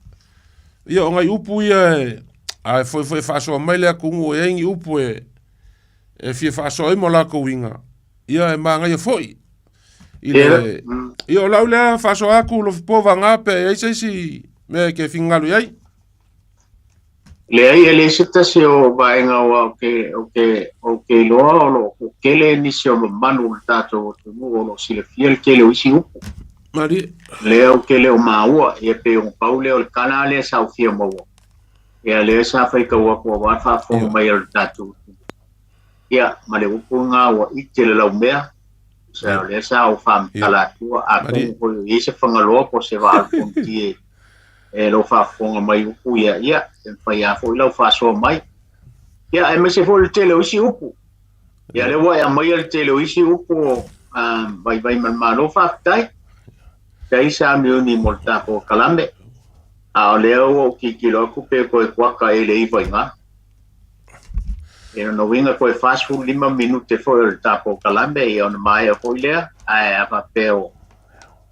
Ia o nai upu ia e, a e foi foi e faasoa mai le atunuu e ai ni upu e, e fia faasoa ai mo latou uiga, ia e manaia foi. I le, ia o lau lea faasoa atu Lofipo Vaga pe i ai se isi mea e ke finagalo i ai. Leai, e leai se tasi o vaega aua ou te, ou te, ou te iloa o lo o toatele nisi o mamalu o le tatou atunuu o lo o silafia le tele o isi upu. Malie. Lea ou te le o maua, ia pei ona pau lea o le tala lea sa ou fia maua. Ia lea sa faitau atu aua le faafofoga mai a le tatou atunuu. Ia, ma le upu lena ua ite le laumea, sa o lea sa ou faamatala atua, atonu foi o i ai se Fagaloa po o se Vaa o le Fonoti e e lou faafofoga mai upu ia, ia, e mafai lava foi lau faasoa mai. Ia, aemaise foi le tele o isi upu. Ia, lea ua e aumaia le tele o isi upu o Vaivai ma le Malo, faafetai. Faafetai Samiuni mo le tatou kalame. A o lea ua ou tilotilo atu pe toe kuata i le 9 i ina. E lona uiga toe 45 minute foi o le tatou kalame ia ona maea foi lea. Ae a faapea o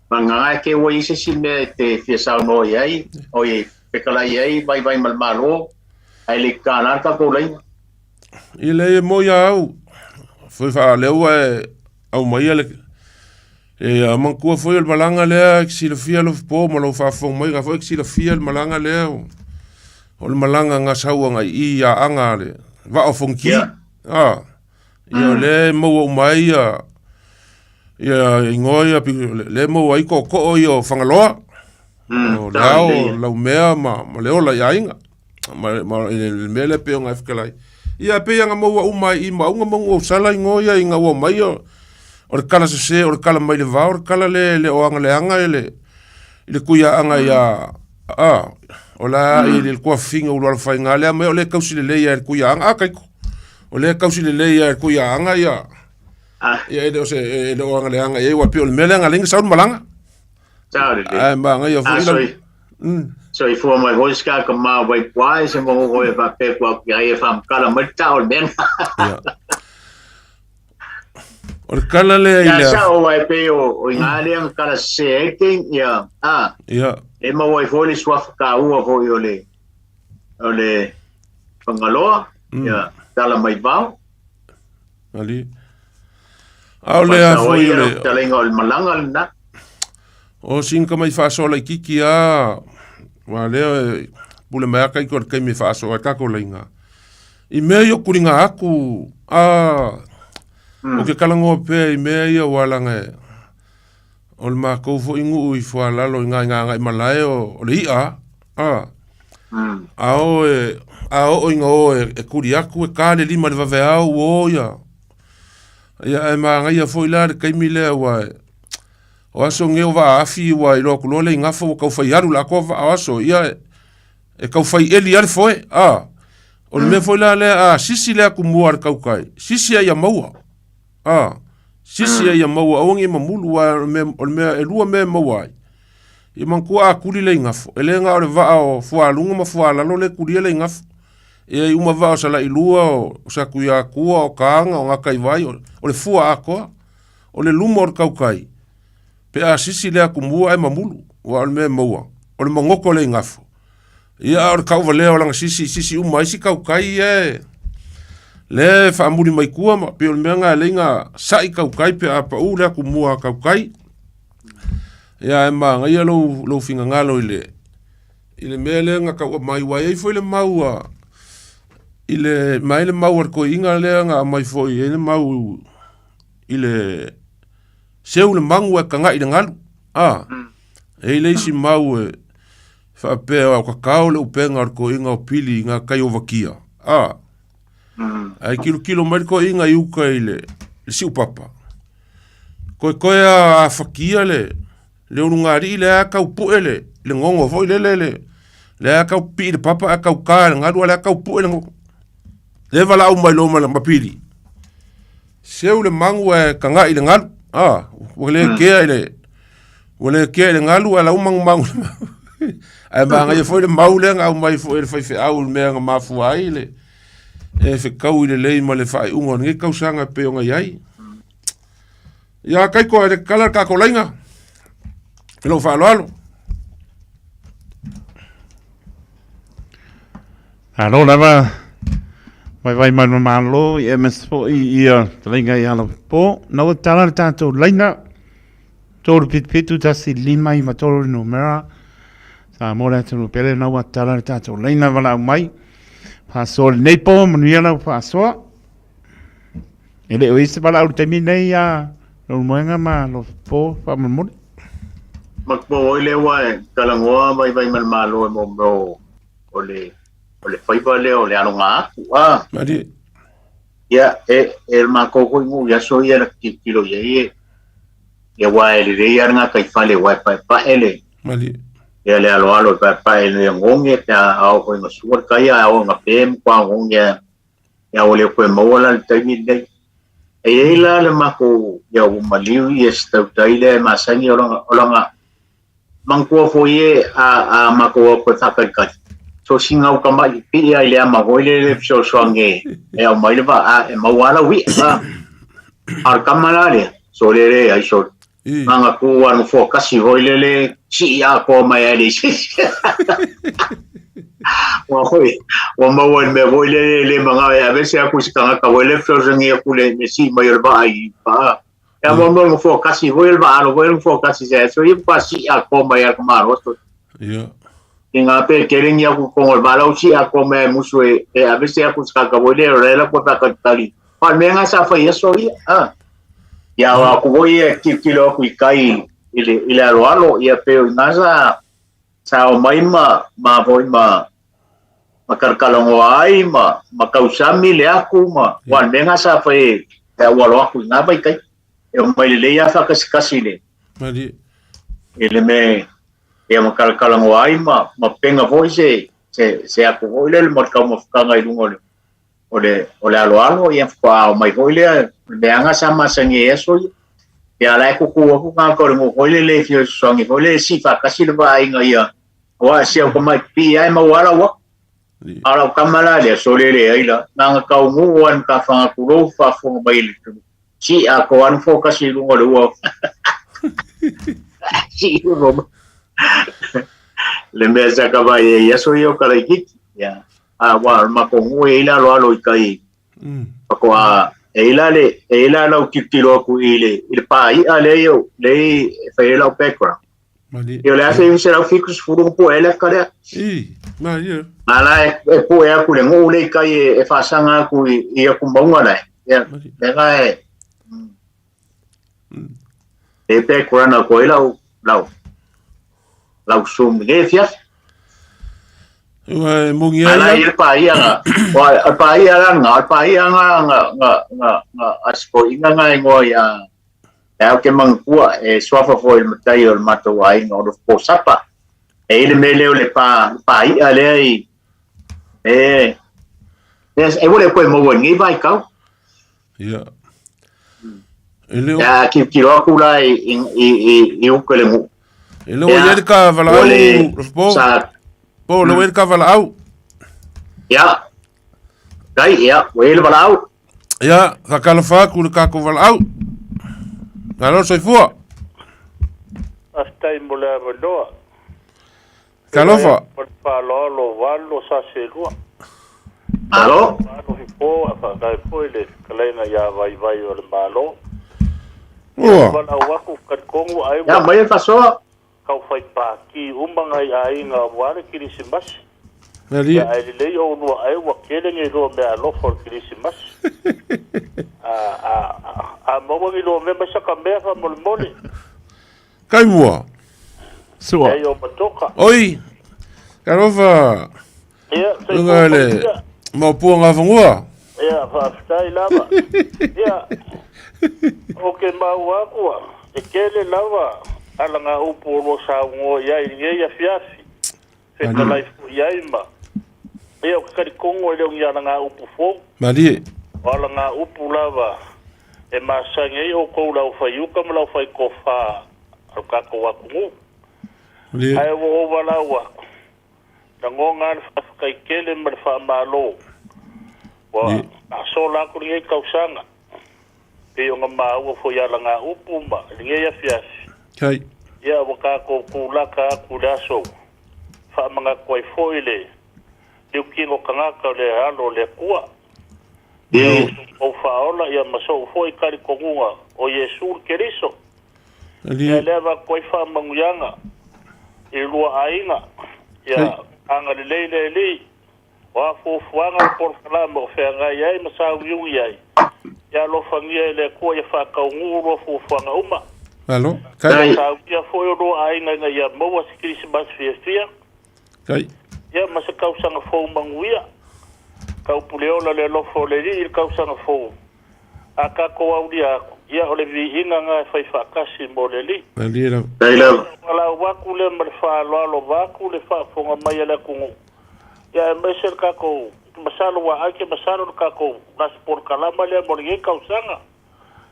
Vagana e te ua i ai se isi mea e te fia saunoa i ai, oi, fetalai i ai Vaivai ma le Malo, ae le i tatala le tatou laina. Ia leai e moi a au, foi faa lea ua e aumaia le, e a manatua foi o le malaga lea e te silafia Lofipo ma lou faafofoga mai, na foi e te silafia le malaga lea o, o le malaga na sau agai i i Aana a le Vaa o Fonoti. A, ia o lea e maua uma ai ia, ia igoa ia, lea e maua ai tootoo ia o Fagaloa, o le ao, o Laumea ma, ma le ola i aiga. Ma, ma i le mea lea pei ona e fetalai. Ia pei ona maua uma ai i Maauga ma Nuuausala igoa ia ina ua omai o, o le tala sese, o le tala mai le vao, o le tala le, le o agaleaga i le, i le Tuiaaga ia, a, o la i le tuafafine o Ulualofaiga lea mai o lea e tausi lelei lava e le Tuiaaga. A, Taito, o lea e tausi lelei lava e le Tuiaaga ia. Ia e le o se e le o agaleaga i ai aua e pei o le mea lea na ala ai ona sau le malaga. Sao lelei. Ae magaia A foi lau soi soifua mai foi se kaka ma wai puai se mo hoi e faapea ku aku ia e whamkala mai ta o le mea. Ia. O le kala lea i Ia le sao wai pe o o i ngā lea nga kala se ai te ia a Ia. e mau ai foi le suafa ka ua foi o le o le Fagaloa ia tala mai vao. Ali. A o le a foi o le Fetalaiga o le malaga lena. O sina tamai faasoa laitiiti a aua lea e pule mai a taito i le taimi e faasoa ai tatou laiga. I mea ia o tuliga atu a o ke talanoa pea i mea ia aua leaga e o le matou foi nuu i Foalalo i ina i Gagaemalae o le i'a a a o e a oo ina o e tuli atu e ta le lima i le vaveao ua o ia. Ia ae manaia foi la le taimi lea aua e o aso nei o vaa afi ua iloa atu loa le igafa ua tau fai alu le atoa vaa o aso ia e tau fai eli lava le foe a. O le mea foi la lea a sisi le atumua a le tautai, sisi a ia maua a, sisi a ia maua aua ne i mamulu aua o le mea o le mea e lua mea e maua ai. Ia manatua a tuli le igafo, e le na o le vaa o fualuga ma fualalo lea e tulia le igafo. E i ai uma vaa o Salailua, o Satuiatua, o Taga, o Gataivai, o le fua atoa. O le luma o le tautai, pe a sisi le atumua ae mamulu, aua o le mea e maua, o le magoto o le igafo. Ia a o le tauvalea o lana sisi i sisi uma ai isi tautai ia e lea e faamuli mai tua ma pei o le mea lena e alai ona sa'i tautai pe a pau le atumua a tautai. Ia ae manaia lou lou finagalo i le i le mea lea na tau aumai aua e i ai foi le mau a i le ma e i ai le mau a le toeaina lea na aumai foi e i ai le mau i le seu le magu ae taga'i i le galu, a. E i ai le isi mau e faapea o kakao le upega o le toeaina o Pili i ngā kai o Vakia, a. Ae kilokilo mai le toeaina i uka i le siupapa, koekoe a afakia le le ulugalii lea a tau pue le le gogo foi lele le lea a tau pipii i le papa ae tau ta i le galu a o lea a tau pue le gogo. Lea e valaau mai loa ma Pili, seu le magu ae taga'i i le galu, a, ua le kea i le ua le kea i le galu ae la ua magumagu i le mau. Ae manaia foi le mau lea na aumai foi e le faifeau i le mea na mafua ai le e fetaui lelei ma le faaiuga o lenei tausaga e pei ona i ai. Ia Kaiko e le tatala le tatou laina i lou faaaloalo. Malo lava vaivai mai le Malo i aemaise foi ia fetalaiga i Alopo. Na ua tala le tatou laina 377 1 5 9 3 le numera. Samoa le atunuu pele na ua tala le tatou laina valaau mai. Faasoa lenei po manuia lau faasoa. E le o i ai se valaau i le taimi nei a Leulumoega ma Lopo faamolemole. Matua oi lea ua e talanoa vaivai ma le Malo e mo mea o le o le faiva lea o le aloga atu a. Malie. Ia e e le matou foi nuu i aso ia na tilotilo i ai e ia aua e lelei lava le gataifale aua e paepae le Malie. Ia le aloalo e paepae le ogeoge pe a oo foi ina sua le tai a oo ina pe matua ogeoge lava Ia ua le toe maua la le taimi lenei. E i ai la le matou, ia ua maliu ia si tautai lea e masani o lana, o lana manatua foi e a, a matou o atu e faatalitali. So sina uta ma'i pipii lava i le ama foi lele e fesoasoani e, e aumai le vaa e maua lava lau i'a. A o le tama la lea, so le leai so na ona tu lava nofoa tasi foi lele sii atoa mai lava e le isi. Ua foi, ua maua i le mea foi lele e le manao e aveese atu i se tagata foi lele fesoasoani atu le, le sii mai o le vaa i paa. Ia mo mo nofoa tasi foi le vaa alo foi le nofoa tasi se so ia pa sii atoa mai lava le tamaloa so. Ia. I ngā pe tele ni aku kongo le vaa lau sii atoa mai e musu e, e aveese atu i se tagata foi lele o la kua whakatali. Pa le mea ngā sa whai aso ia. Ah. Ia o aku foi e tilotilo aku i kai i le, i le aloalo ia pe o i ngā sa sa o mai ma ma foi ma ma kalakalagoa ai ma ma tausami le aku ma wa le mea ngā sa whai e aualo aku i ngā vaitaimi. E o mai lelei a whakasikasi le Malie. i le me ia ma kalakalagoa ai ma ma penga foi se se se aku foi lele ma le taumafataga i luga o le o le o le aloalo ia faatoa ao mai foi lea o le meaga sa masani ai aso ia. Ia a la e tutu atu tagata o le nuu foi lele e fia fesoasoani foi lele e sii faatasi le vaaiga ia aua si au tamai pipii lava e maua lava lau atu. A o lau tama la lea, sole leai la, na ona taunuu lava i le matafaga tulou faafofoga mai i le atunuu. Sii atoa lava le nofoa tasi i luga o le ua. Sii luga mai. Le mea sa ta vaai ai i aso ia o Kalaititi. Ia. A ua o le matou nuu e i ai le aloalo i tai faatoa e i ai la le e i ai la lau tilotilo atu i le i le pāi'a lea i lea e fai ai lau background. Malie. Ia o le 1970 na pue ai le ata lea. I, malie. A la e, e pue atu le nuu le i tai e, e faasaga atu i, i atu mauga la. Ia, lea la e e background atu ai lau lau lau zoom i lenei afiafi. Ua e mongi ai. Ala i le paia nga, wa a paia la nga, a paia nga nga nga nga nga aspoinga nga ingoa ia E au ke manatua, e suafa foi i le matai o le matou aiga o Lofo-Sapa. E i le mea lea o le pa, pāi'a lea i, e, e, e ua le koe maua i lenei vaitau. Ia. E le o... Ia, tilotilo atu la i, i, i, i, i uka i le nuu. E le o i ai le ka valaau, Lofo. Sa... Po, le o i ai le ka valaau. Ia. Kai, ia, ua i ai le valaau. Ia, faatalofa atu i le tatou valaau. Malo le soifua. Faafetai mo le avanoa. Talofa. Ma le faaaloalo o sa selua. Malo. Malo fipo a faafetai foi le fetalaiga ia Vaivai o le Malo. Ua. Valaau atu talitonu ai Ia, ua mai le faasoa. tau fai pākī uma nai aiga aua le Kirisimasi. Malie. Ia ae lelei oulua ai ua tele ni lua meaalofa o le Kirisimasi. A, a, a, a maua ni lua mea mai saka mea faamolemole. Kai mua. Sua. Ei o matoka. Oi. Talofa. Ia, Luga le maopua ngā Ia, faafetai lava. Ia, o ke maua aku a, e tele lava ala upu o lua saunoa i ai i lenei afiafi. Fetalai foi i ai ma. Ia, o ke talitonu e le o ni alagaupu fou. Malie. O alagaupu lava e masani ai outou le aufaiuka ma le aufaitofa a lo tatou atunuu. Malie. Ae ua ou valaau aku, lagona lava le faafetai tele ma le faamalo ua faasola atu lenei tausaga, pei ona maua foi i alagaupu ma lenei afiafi. Kai. Ia, ua tatou tulaka atu i le aso faamanatu ai foi le liutino tagata o le alo o le Atua. Ia, Ou faaola ia ma sou foi talitonuga o Iesu le Keriso. Ia lea avatu ai faamanuiaga i lua aiga. Ia agalelei le Alii, o a fuafuaga o polokalame o feagai ai ma sauiui ai. Ia alofagia e le Atua ia faataunuu lua fuafuaga uma. Malo. Kai. Ia sauia foi o lua aiga ina ia maua se Kerisimasi fiafia. Kai. Ia ma se tausaga fou manuia. Taupuleola le alofa o le Alii i le tausaga fou. A tatou aulia atu, ia o le viiga na e fai faatasi mo le Alii. Malie lava. Kai lava. Valaau atu lea ma le faaaloalo vaeatu le faafofoga mai a le atunuu. Ia aemaise le tatou, masalo ua ai ke masalo le tatou lasi polokalama lea mo lenei tausaga.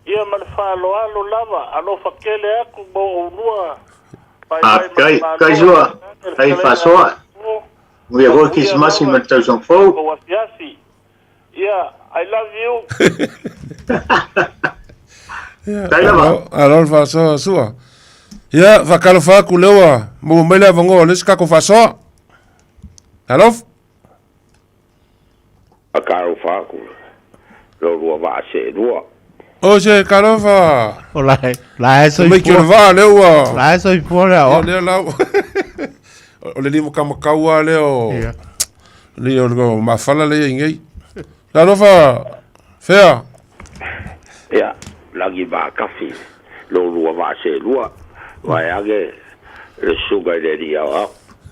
Ia ma le faaaloalo lava, alofa tele atu mo oulua. Vaivai ma le Faafetai. Kai Malo, sua. le Kai fetalaiga faasoa. Manuia foi le Manuia Kerisimasi lava ma le tausaga fou. tou afiafi. Ia, I love you. Ia, Kai lava. alo, alo le faasoa sua. Ia, faatalofa atu lea ua maua mai le avanoa o le isi tatou faasoa. Alofa. Faatalofa atu lo lua vaa seelua. O se talofa. O la e, la e Mai ki o le soifua. vaa lea ua. La e soifua le Ia aoa. lea lau. O le lima kamakaua lea o. Ia. Le o le mafala lea i nei. Talofa. Fea. Ia, lagi vaakafi lo lua vaa seelua. Vaeage le susuga i le alii aoao.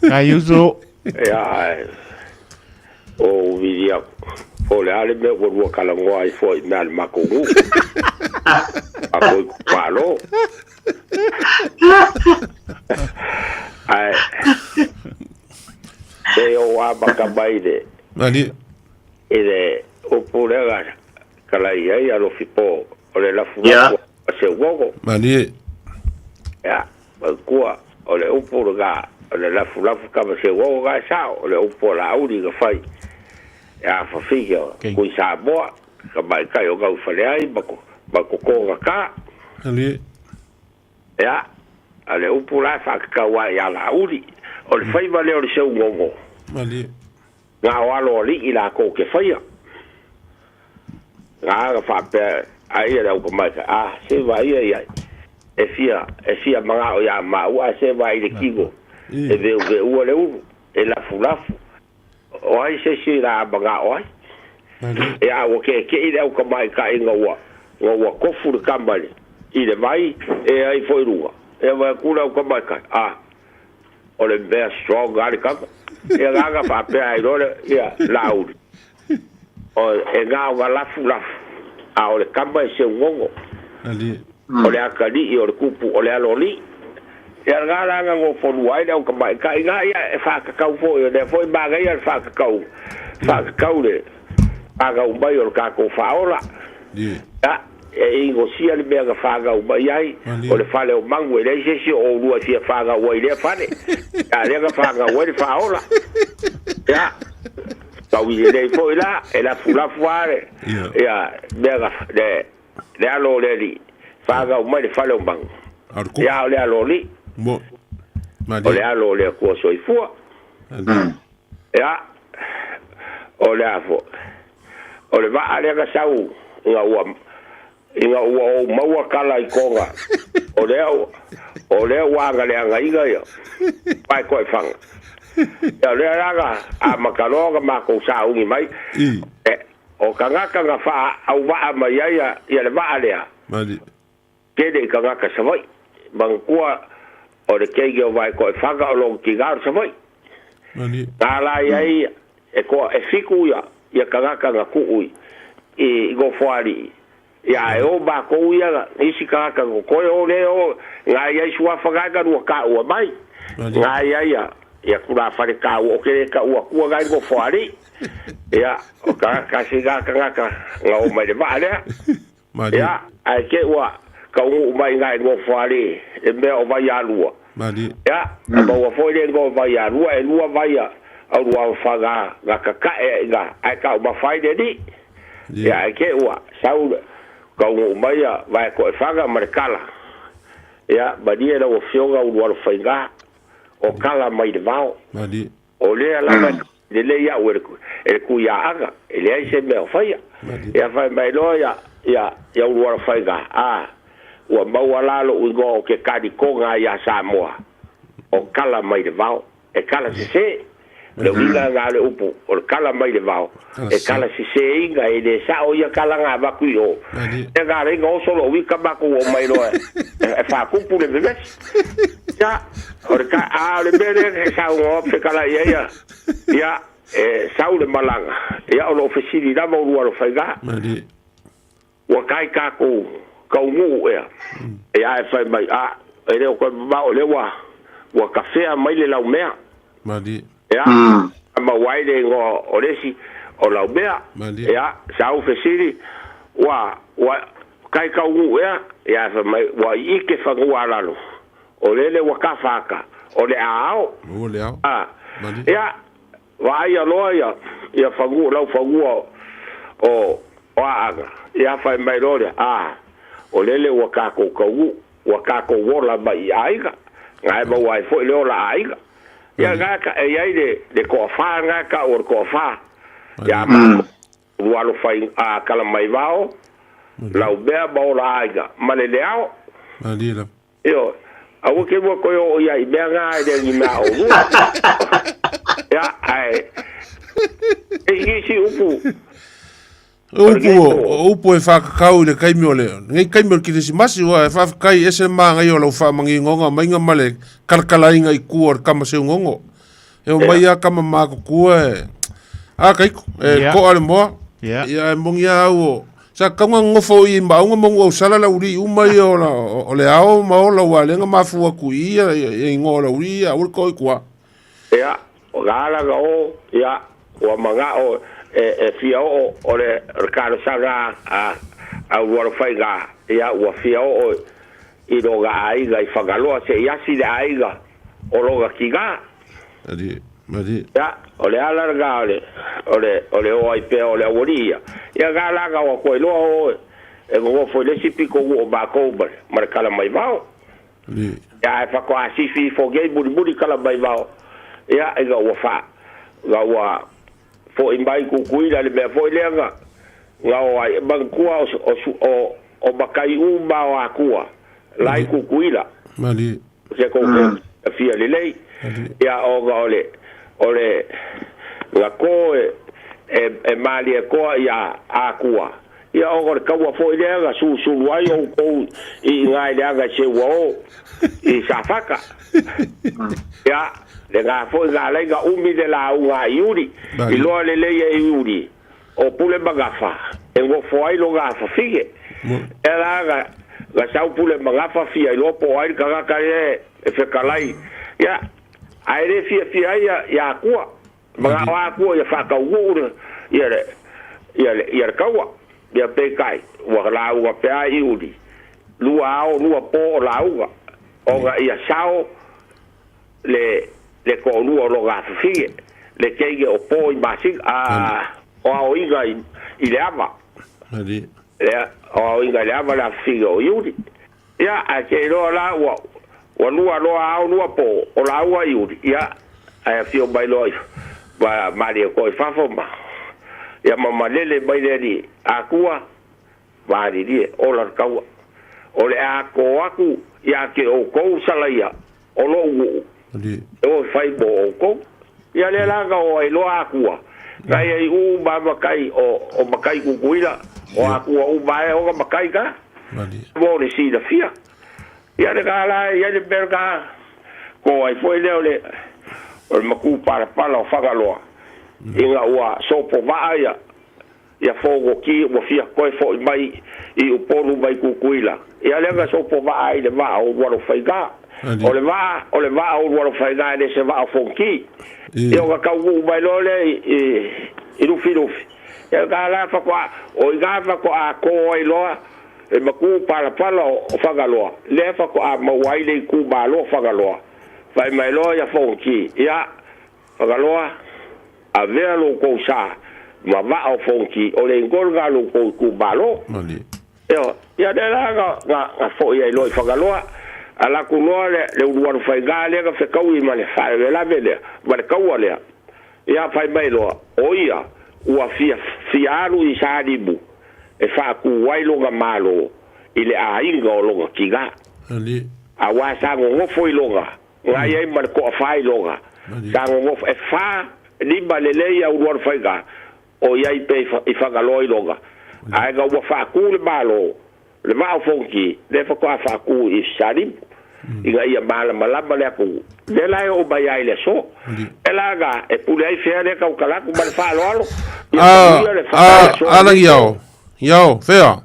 Kai uso. Ia, ae o vilia po o le a le mea ua lua talanoa ai foi i mea a le matou nuu. A foi malo. Ae se o amata mai le Malie. i le upu upu lea na talai ai Alofi po o le lafulafu a Seugogo. Malie. Ia, manatua o le upu lena o le lafulafu tama Seugogo na e sao, o le upu a Laauli na fai ia fafine o Tui Samoa, tamaitai o Naufaleai ma Totogata. Malie. Ia, a le upu la e faatatau lava ia Laauli, o le faiva lea o le Seugogo. Malie. Na o alo alii lakou te faia. Na na faapea ai ia le autamaitai, A, se vaai ia i ai, e fia, e fia manao ia maua, ae se vaai i le tino, e veuveua le ulu, e lafulafu. O ai se isi la a manao ai? Ia, a ua keekei le autamaitai ina ua, ina ua tofu le tama i le, i le vai, e ai foi i luga. Ia vaai atu le autamaitai, A, O le mea strong lava le tama. Ia na faapea ai loa le, ia, Laauli. O, e na ona lafulafu, a o le tama e seugogo. O le atalii o le tupu, o le aloalii. Ia na la na nofonua ai le au tamaitai na, ia, e faatatau foi, o lea foi e manaia le faatatau, faatatau le fanau mai o le tatou faaola. Ia, e inosia le mea na fanau mai ai, o le fale o Manu, e leai se isi o oulua e fia fanau ai i lea fale, a lea na fanau ai le faaola. Ia, tau i lelei foi la, e lafulafu lava le, ia, mea na, le, le alo o le alii, fanau mai le fale o Manu. Ia, o le alo o alii. O le alo o le Atua Soifua. Ia, o le a foi? O le vaa lea na sau ina ua, ina ua ou maua tala i Toga, o lea, o lea ua agaleagaina ia Paekoefaga. Ia, o lea la na amata loa ona matou sauni mai, e, o tagata na faauvaa mai ai ia le vaa lea, tele i tagata Savaii. Manatua o le teine o Vaetoefaga o lona tina o le Savaii. Na ala i ai e toa e fitu ia ia tagata na tuu i i Nofoalii ia ae o matou ia isi tagata na toe o le o na i ai suafa na na lua taua mai na i ai ia ia tulafale taua o ke le taua atua na i Nofoalii ia o tagata si na tagata na o mai le vaa lea. Malie. Ia, ae te ua taunuu mai ina e Nofoalii le mea o Vaialua. Malie. Ia, na maua foi le igoa o Vaialua, e lua vai a Uluaofaga na kakae ai ina, ae taumafa ai le alii. Ia, ae te ua sau le taunuu mai a Vaetoefaga ma le tala. Ia, malie lau Afioga Ulualofaiga, o tala mai le vao. Malie. O lea lava e lelei au e le tuiaaga, e leai se mea o faia. Ia fai mai loa ia, ia, ia Ulualofaiga, a, ua maua la lou igoa o ke Kalikoga iā Samoa, o kala mai le vao, e kala sese. O le uiga na o le upu, o le kala mai le vao, e kala seseina, e le sao ia kala na avatu i o. Ia na ala ai na oso lou ika matou omai loa e faatupu le vevesi. Ia, o le ka, a o le mea lea e saunoa fetalai ai ia, ia, e sau le malaga, ia o loo fesili lava ulua alofaiga. Ua kai tatou taunuu ea, ia ae fai mai, a, e le o toe mamao, o lea ua, ua tafea mai le laumea. Ia, maua ai le igoa o le isi o laumea. Ia, sau fesili, ua, ua kai taunuu ea, ia ae fai mai, ua ike fanua a lalo, o lele ua tafa ata, o le a ao. A, ia, Vaaia loa ia, ia fanua, lau fanua o, o Aaga, ia fai mai loa lea, a, o lele ua tatou taunuu, ua tatou ola mai i aiga, na e maua ai foi le ola aiga. Ia na ka, e i ai le, le toafa na tau o le toafa, ia matou, Lualofai, a, Kalamaivao, Laumea ma ola aiga, ma le Leao. Ioe. Aua ke mua koe oo ia i mea ngā e lea ni mea o lua. Ia, ae, e isi upu. Upu, o upu e whakakau i le kaimi o le, nei kaimi o le kirisimasi, ua e whawhakai ese māngai o lau whamangingonga mainga ma le kalakalainga i kua o le kama seungongo. E o mai a kama mākukua e, a kaiko, e koa le moa. Ia e mongi a au o, sa kaunga ngofo i maunga mongu au sala la uri uma ia o, la, o le ao ma o la ua lenga mafua ku ia ia ingoa la uri ia uri koi kua. Ia, o la ala ga o, ia, ua manga o, e, e fia oo o le, o le talosaga a, a Ulualofaiga, ia ua fia oo i loga aiga i Fagaloa se i asi le aiga o loga tina. Malie, malie. Ia, o le ala lena o le, o le, o le o ai pea o le aualii ia. Ia na la na o atu ai loa o e nonofo i le isi pitonuu o matou ma le, ma le Kalamaivao. Malie. Ia ae faatoa sifi ifo nei mulimuli Kalamaivao, ia ina ua fa, ina ua fo'i mai Tutuila i le mea foi lea na, na o ai, manatua o, o, o, o matai uma o Atua la i Malie. Tutuila. Malie. Se tou te fia lelei. Ia ona o le, o le, na to e, e, e Malietoa ia Atua. Ia ona o le taua foi lea na susulu ai outou i ina i le aga i Seua o i Safata. Ia, lena foi na alai na umi le lauga a Iuli. Iloa lelei e Iuli, o Pule ma Gafa, e nofo ai lona afafine. Ea la na, na sau Pule ma Gafa fia iloa po o ai le tagata lea e fetalai. Ia, ae le fiafia ai ia, ia Atua. Manao Atua ia faataunuu le, ia le, ia le, ia le taua. Ia peitai, ua lauga pea Iuli, lua ao lua po o lauga, ona ia sao le le toalua o lona afafine, le teine o Po i masina, a, o aoina i, i le ava. Le, o aoina i le ava le afafine o Iuli. Ia, ae te iloa la ua, ua lua loa ao lua po o lauga Iuli, ia, ae afio mai loa i, ma Malietoa i fafo ma, ia ma malele mai le alii Atua, Malilie, ola le taua. O le a to atu ia te outou salaia o lou nuu, e o e fai mo outou. Ia lea la na o ai loa Atua, na ia i uma matai o, o matai Tutuila, o Atua uma e ona matai na, mo le silafia. Ia le na la e i ai le mea na to ai foi lea o le, o le matupalapala o Fagaloa, ina ua sopovaa ia, ia Fonoti ua fia toe fo'i mai i Upolu mai Tutuila. Ia lea na sopo vaa ai le vaa o Ulualofaiga. O le vaa, o le vaa o Ulualofaiga e le se vaa o Fonoti. Ia ona taunuu mai loa lea i, i, i Lufilufi. Ia na la faatoa, o i ina faatoa to ai loa le matu palapala o, o Fagaloa, lea faatoa maua ai le itumalo o Fagaloa. Fai mai loa ia Fonoti, ia, Fagaloa, avea lo outou sa ma vaa o Fonoti, o le igoa lena o lo outou itumalo. Ioe. Ia lea la na, na, na foi ai loa i Fagaloa, ala atu loa le, le ulualu faiga lea na fetaui ma le faalavelave lea, ma le taua lea. Ia fai mai loa, o ia ua fia, fia alu i Salimu e faatu ai lona malo i le aiga o lona tina. Aua sa nonofo i lona Na i ai ma le toafa i loga. Sa nonofo e fa lima lelei au Lualofaiga o i ai pea i Fagaloa i loga. Ae na ua faatu le Malo, le Vaa o Fonoti, lea faatoa faatu i Salimu, ina ia malamalama le atunuu. Lea la e oo mai lava i le aso. E la na e pule ai fea lea tautala atu ma le faaaloalo. Ia manuia le aso A, lenei. Iao, iao, fea?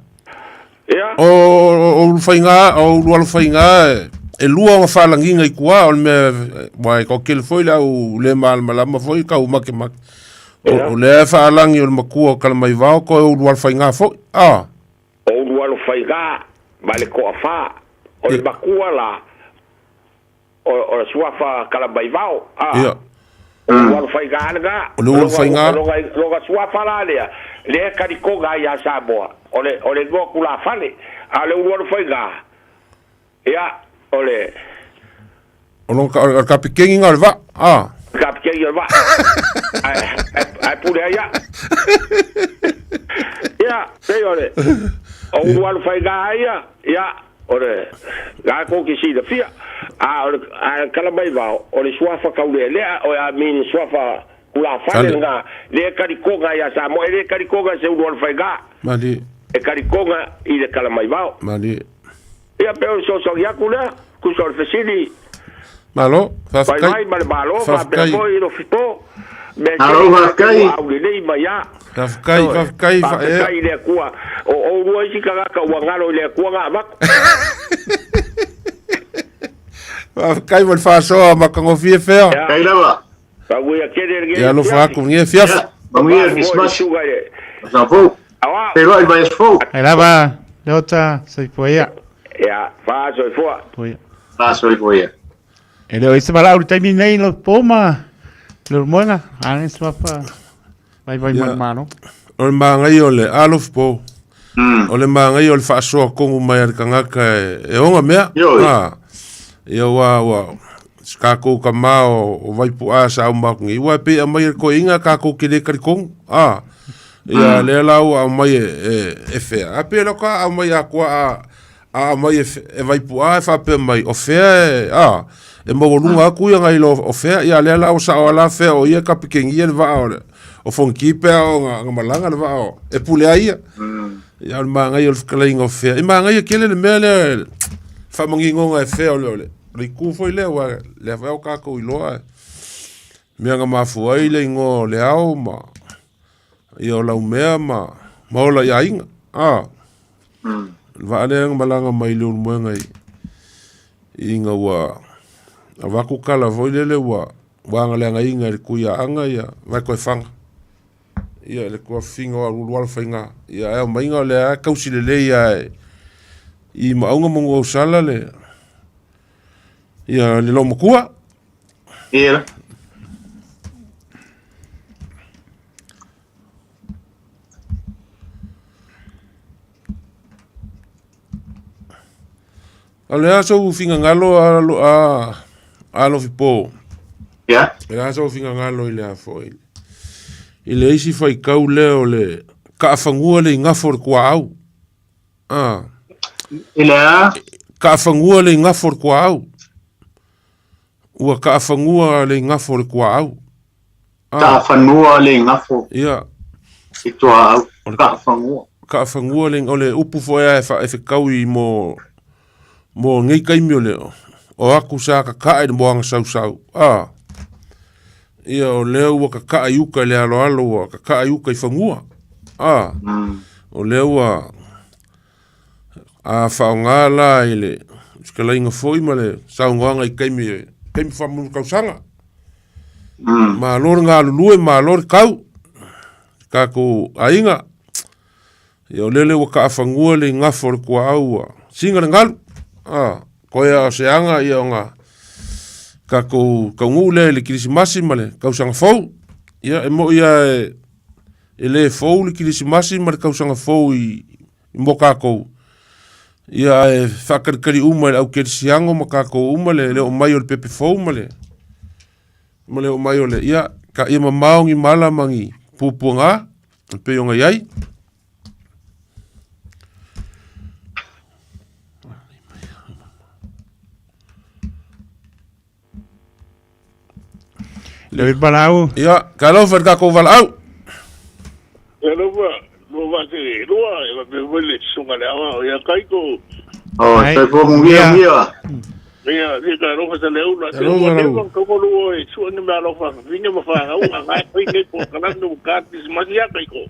Ia. O, o, o Ulufaiga, o Ulualofaiga, e lua ona faalagiga i tua, o le mea, ua e toatele foi le au le malamalama foi tau makemake. O, Ia. o lea e faalagi o le matua o Kalamaivao, toe o Ulualofaiga foi. Ah. O Ulualofaiga ma le toafa, o le Ia. matua la, o, o le suafa Kalamaivao. Ah. Ia. O le Ulualofaiga lena. O le Ulualofaiga. Lona, lona, lona suafa la lea, lea e talitoga ai ia Samoa, o le, o le igoa tulafale. A o le Ulualofaiga, ia, o le... O lona, o le kapikeni na o le vaa. Ah. Kapikeni o le vaa. Ae, ae, ae pule ai au. Ia, pei o le, o Ulualofaiga ia, ia, O le la kou ke silafia, a o le a Kalamaivao, o le suafa taulealea, o I mean suafa tulafale Fale. lena, lea e talitoga ia Samoa, e le talitoga i se Ulualofaiga, Malie. e talitoga i le Kalamaivao. Malie. Ia pei o le fesoasoani atu lea, tusa o le fesili, Malo, faafetai. vaivai ma le Malo, faapea Faafetai. foi Lofito, mea Malo, tele faafetai. ua aulelei mai a. Faafetai, Ioe. faafetai, fa- Faafetai i le Atua. O oulua isi tagata ua galo i le Atua na avatu. Faafetai mo le faasoa matagofie fea. Ia, Kai lava. faguia tele lenei Ia alofa afiafi. atu lenei afiafi. Ia. Manuia le Foi le Kerisimasi. suga i le Tausaga fou. aoao. Feiloai i le vaiaso fou. Ai lava, Leota, soifua ia. Ia, faasoifua. Soifua ia. Faasoifua ia. E le o i se valaau i le taimi nei Lopo ma Leulumoega, a le suafa vaivai Ia. mai malo. O le magaia o le alofa po. O le magaia o le faasoa kogu mai a le tagata e oga mea. Ioe. Ah. Ia ua ua si kākou kamā o Vaipu'a sa auma atu nei. Ua e pei e aumai e le toeaina kākou te le talitonu. Ah. Ia lea la ua aumai e fea. A pei o lea faatoa aumai atoa a aumai e Vaipu'a e faapea mai o fea e a e maualuga atu ia nai lo o fea. Ia lea la ua sao lava la fea o ia e kapitenia le vaa o le o Fonoti pe a o na malaga le vaa o e pule ai ia. Ia o le manaia o le fetalaiga o fea. E manaia tele le mea lea le faamaninoga e fea o le o le o le itu foi lea aua lea foi ua tatou iloa mea na mafua ai le igoa o le ao ma ia o Laumea ma ola i aiga. A le vaa lea na malaga mai Leulumoega ina ua avatu tala foi lele ua agaleagaina e le Tuiaana ia Vaitoefaga. Ia le tuafafine o Auluulualofaiga. Ia ae aumaiga o lea e tausi lelei lava i Maauga ma Nuuausala le ia le loomatua. Ia. O le a sou finagalo a Alofipo? Ia. O le a sou finagalo i le a foi? I le isi faitau lea o le kaafanua le igafo o le tuaau. Ah. I le a? Kaafanua le igafo o le tuaau. Ua kaafanua le igafo o le tuaau. Ah. Kaafanua le igafo. Ia. I tuaau. Kaafanua. Kaafanua le, o le upu foi a e fetau i mo, mo nei taimi o le, o aku sa kaka'a i le moana sausau. Ah. Ia o lea ua kaka'a i uka i le aloalo ua kaka'a i uka i fanua. Ah. O lea ua a faaaoga la i le fetalaiga foi ma le saunoaga i taimi taimi faamulu tausaga. Malo le galulue, malo le tau. Tatou aiga. Ia o lele ua kaafanua le igafo o le tuaau ua siga le galu. Ah, koe a o se aga ia ona tatou taunuu lea i le Kerisimasi ma le tausaga fou. Ia e moi lava e le fou le Kerisimasi ma le tausaga fou i mo tatou. Ia ae faatalitali uma i le au kerisiano ma tatou uma le oo mai o le pepe fou ma le ma le oo mai o le ia ka ia mamao ni mala ma ni puapuaga e pei ona i ai. Le palau. Ia, talofa i le tatou valaau. Talofa, lua vase lua, e faapea foi le susuga le aoao ia Kaiko. Oh, soifua manuia manuia. Ia, ia talofa sa leula. Se Talofa ua lau. leva ona taua lua e sua ni mea alofa fafine ma fanau a ngai fai nei po kalani o ka Krismasi ia Kaiko.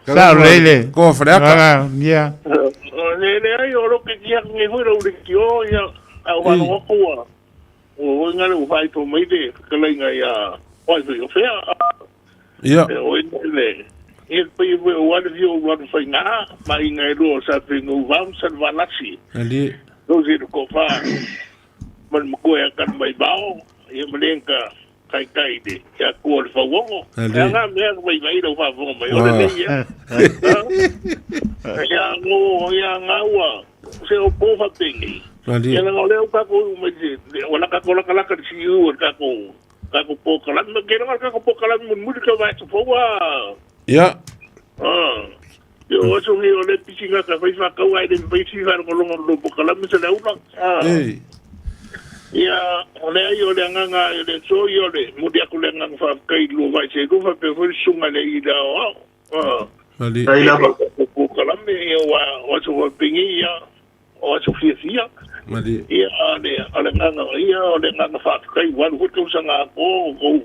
Sao lele. Koa Faleata. Ia. O le le ai o lo ke kia ngai foi lau le kio ia au whanau ua. Ua oi ngale ua whaito mai te whakalai ngai a wai foi o fea. Ia. E oi le ia pe ua ua le fio ua whai ngā ma i ngai lua sa pe ngau vau sa valasi. Ali. Lo se ko fa man mo ya kan mai bao ia malenka kai kai de ya ku le fawongo. Ali. Ya nga mea mai mai lo fa fongo mai ole Wa. le ia. Ya ngo ya nga ua se o po fa pengi. Ali. Ia na o leo kako mai se o la kako la la ka si u kako kako po kala me ke la kako po kala mun mun ka vai fo wa. Ia. Ah. Yo o so ni o le pisinga ka fai fa ka wai de fai si fa ko longo lo po kala me se le una. Ah. Ei. Ia o le ai o le nganga o le so i o le muri aku le nganga fa kai lu vai se ku fa pe fo sunga le i da o. Ah. Ali. Sai lava. Po kala me ia wa o so wa pingi ia o so fia fia. Ali. Ia ale ale nganga ia o le nganga fa kai wa lu ko sanga ko ko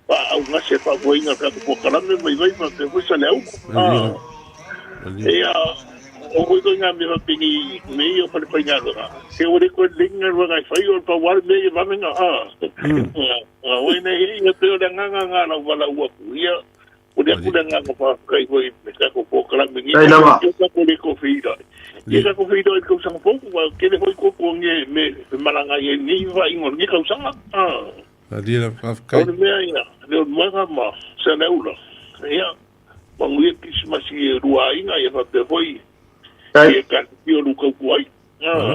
pa au ngase fa ko inga ka po kala me mai vai fa pe fo sa le au. Ah. Ali. Ia o ko ko ngā mea pingi me ia whare pai ngā runga. Te ore koe linga runga i whai o pa wale me ia mamenga. Ah. Ah, wai nei ia te ore nganga ngā rau wala uaku. Ia Momoli atu le agaga faafetai foi i le tatou polokalame nei. Faafetai lava. Ia tatou le toe feiloai. Ia tatou feiloai i le tausaga fou, aua e tele foi tuatuagia e mea e malaga ai i lenei faaiuga o lenei tausaga. Malie lava, O faafetai. le mea ia, Leulumoega ma Saleaula, ia, manuia le Kerisimasi i lua aiga, ia faapea foi i Ekalesia o lua tautua ai.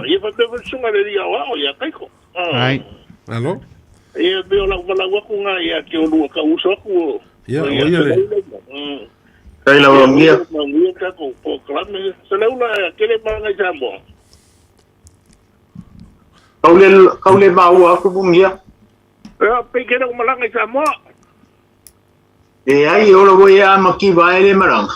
Ia faapea foi le susuga i le Alii Aoao ia Kaiko. Ai. Malo. Ia pei o lau valaau atu lena ia te oulua tau uso atu o Ia, o ia le. Faafetai lava Ulugia. Manuia tatou polokalame. Saleula, tele malaga i Samoa. Kau le, kau le maua atu Ulugia. Ia, pei tele o malaga i Samoa. E ai, ola ua ia makiva ai le malaga.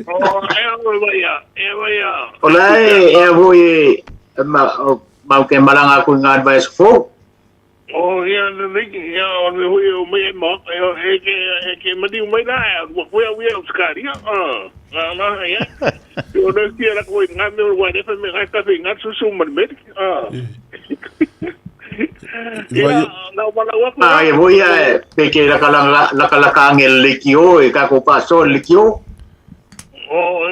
Oh, e vai a, e vai a. O la e, e a voi e, ma, o, mau ke malaga aku i ngā advice fou. Oh, ia, le ia, o le hui o mai e ma, e, e, ke, e ke maniu mai la, e, ua koe au ia o Sikaria, ah, ah, na, ia. O le tia la koe ngā mea o wai refa me ngai kafe ngā susu ma le meri, ah. Ia, na o malau aku. Ah, e voi ia e, pe ke laka laka, laka laka ange le lekiō, e kako paso le lekiō. Oh,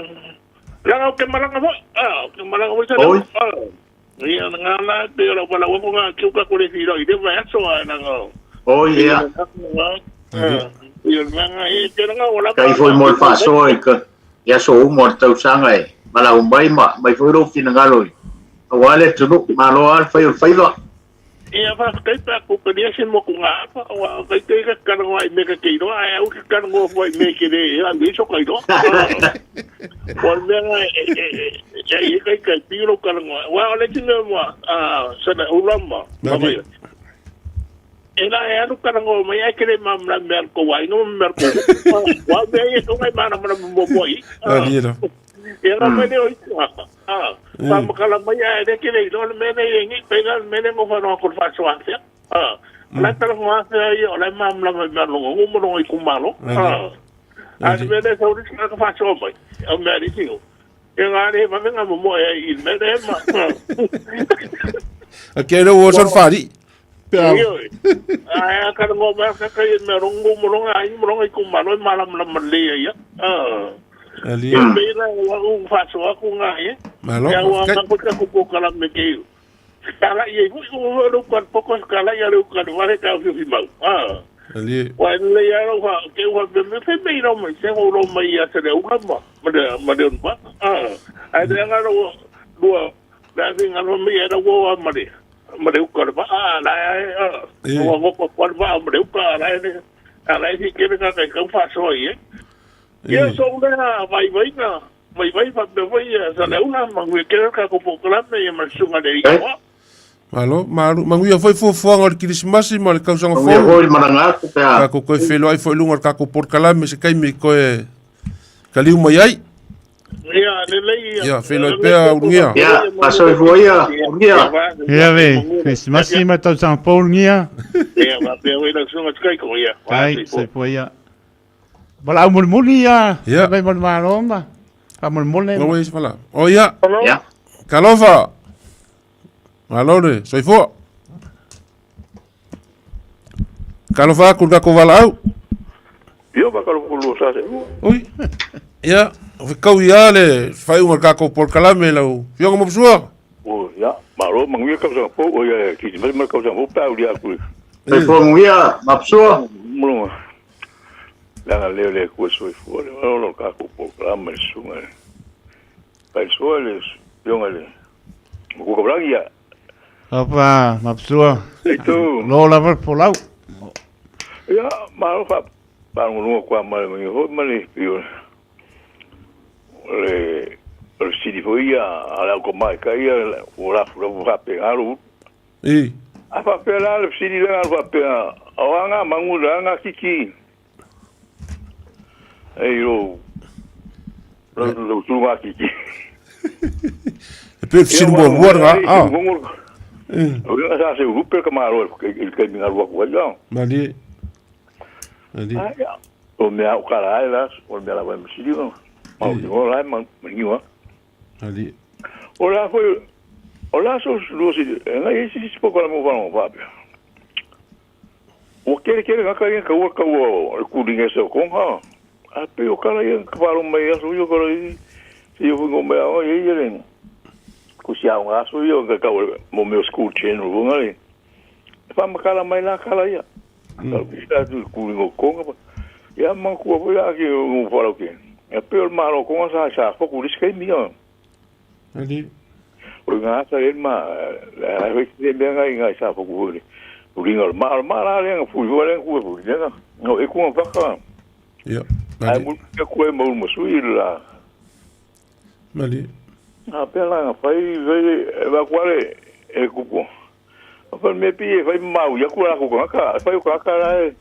Langa o ke malaga foi, ah, o ke malaga foi sa Oi. ah. Ia, ngā la, te ora malau aku ngā kiu ka kore whiro i le vai aso, ah, nanga. Oi, ia. Ia, ngā, e, te ranga o la. Kai foi mo le faasoa i ka i aso uma o le tausaga e valaau mai ma aumai foi lou finagalo i aua le atunuu. Malo lava le fai o le faiva. Ia faafetai pe a kukania se motugaapa, aua kai te ka talanoa i mea ka te iloa, ae au te talanoa fua i mea e te le ave ai so ka iloa. O le mea na e e ai kai kai pio lou talanoa. Aua o le isi mea ma sana ula ma ma E la e alu talanoa mai ae te le malamalama mea a le tou aiga ma mea a le tou nuu. Aua o mea ia e tatau ona e malamalama muamua i ai. Ia na mai lea o isi tagata, faamatala mai ae le te le iloa le mea lea e i ai nei, pei la le mea lea na ou faalogo atu i le faasoa afea. O la e talanoa afea ia o la e malamalama i mea o lona nuu ma lona itumalo. A o le mea lea e sau le isi tagata faasoa mai, o mea a le isi nuu, ia na le vave ona momoe ai i le mea lea ma. A ke le ua sa fari. Pe a. Ioe. Ae a talanoa mai tagata ia i mea o lona nuu ma lona aiga ma lona itumalo e malamalama lelei ai ia. Ali. Ia pei la o au faasoa atu na ia. Malo. Ia ua na ko ta ko kala me ke. Kala ia i o lo ka poko kala ia lo ka wale ka fi fi mau. Ah. Ali. Wa le ia ro ha ke wa me me fe me ro mai se ro mai ia se le una ma ma le ma le ma. Ah. Ai le nga ro lua la fi nga ro me ia ro wa ma le ma le uka ba a la a. Wa ngo ko ko ba ma le uka la ne. A la fi ke ka ka ka fa so ia. Ia so lea vaivaiga, vaivai faapea foi ia Saleaula ma Guekera ka ko polokalame ia ma le susuga le Eh? Ioa. Malo, malu, manuia foi fuafuaga o le Kirisimasi ma le tausaga Manuia fou. foi le malaga atu pe a. Tatou toe feiloai foi i luga o le tatou polokalame se taimi toe taliu mai ai. Ia, lelei ia. Ia, feiloai pea, Ulugia. Ia, faasoifua ia, Ulugia. Ia ve, Kerisimasi ma tausaga fou Ulugia. Ia, faapea foi lau susuga Tikaiko, ia. Ai, soifua ia. Valaau mulimuli ia, Ia. mai mo le Malo ma faamolemole. Maua isi valaau. O ia, Ia. talofa. Malo le soifua. Talofa atu i le tatou valaau. Ia vakalukulu sa se lua. Oi. Ia, o fekau ia le faaiuga o le tatou polokalame lau Afioga Mapusua. O ia, malo manuia tausaga fou, o ia Kirisimasi ma le tausaga fou pe a ulia atu i. Soifua manuia, Mapusua. Mulunga. Leaga lea o le Atua soifua le ola o le tatou polokalame le susuga i le Faisoa le Afioga i le Matua Taulagi ia. Opa, Mapusua. Eitu. Lo lava le folau. Ia, malo fa faalogologo atu lava ma le manuia foi ma le pei o le o le fesili foi ia a le au tamaitai ia ua lafulafu faapena lou utu. I. A faapea la le fesili lea na faapea, o a ngā mangu le a ngā kiki e i lou lau lau tulu ngā kiki. E pei o le fesili muamua lena, a. O ia sa se urupe ka malo i le taimi na alu atu ai la. Malie. Malie. Ah, ia. O mea o kala ai la, o le mea lava e masili ona. Ma o te la e maniu a. Malie. O la foi, o la so lua si, e ngai e sisi poko la mo whanau whapea. Ua kele kele ngaka ia kaua kaua o le kulinga se o konga. A pe o kala ia ka wharo mai aso ia kala i se ia fungo mai awa ia ia le ku si au aso ia ka kau mo meo school channel vunga le. E wha makala mai la kala ia. Ka ku atu kulinga o konga pa. Ia mangkua po ia ki o wharo ki. Ia pe o malo konga sa sa foku riska i mia. Ali. O ngā ata e ma, la hoi te mea ngai ngai sa foku hoi. Uringa o ma ma la le nga fui le ku fu le nga. No e ku whaka. Ia. Ai Mali. mu ke ku e mau mo sui la. Mali. A pe la nga fai ve e va kuare e kupu. A pa me pi e fai mau ia ku la ku ka fai ka ka la e.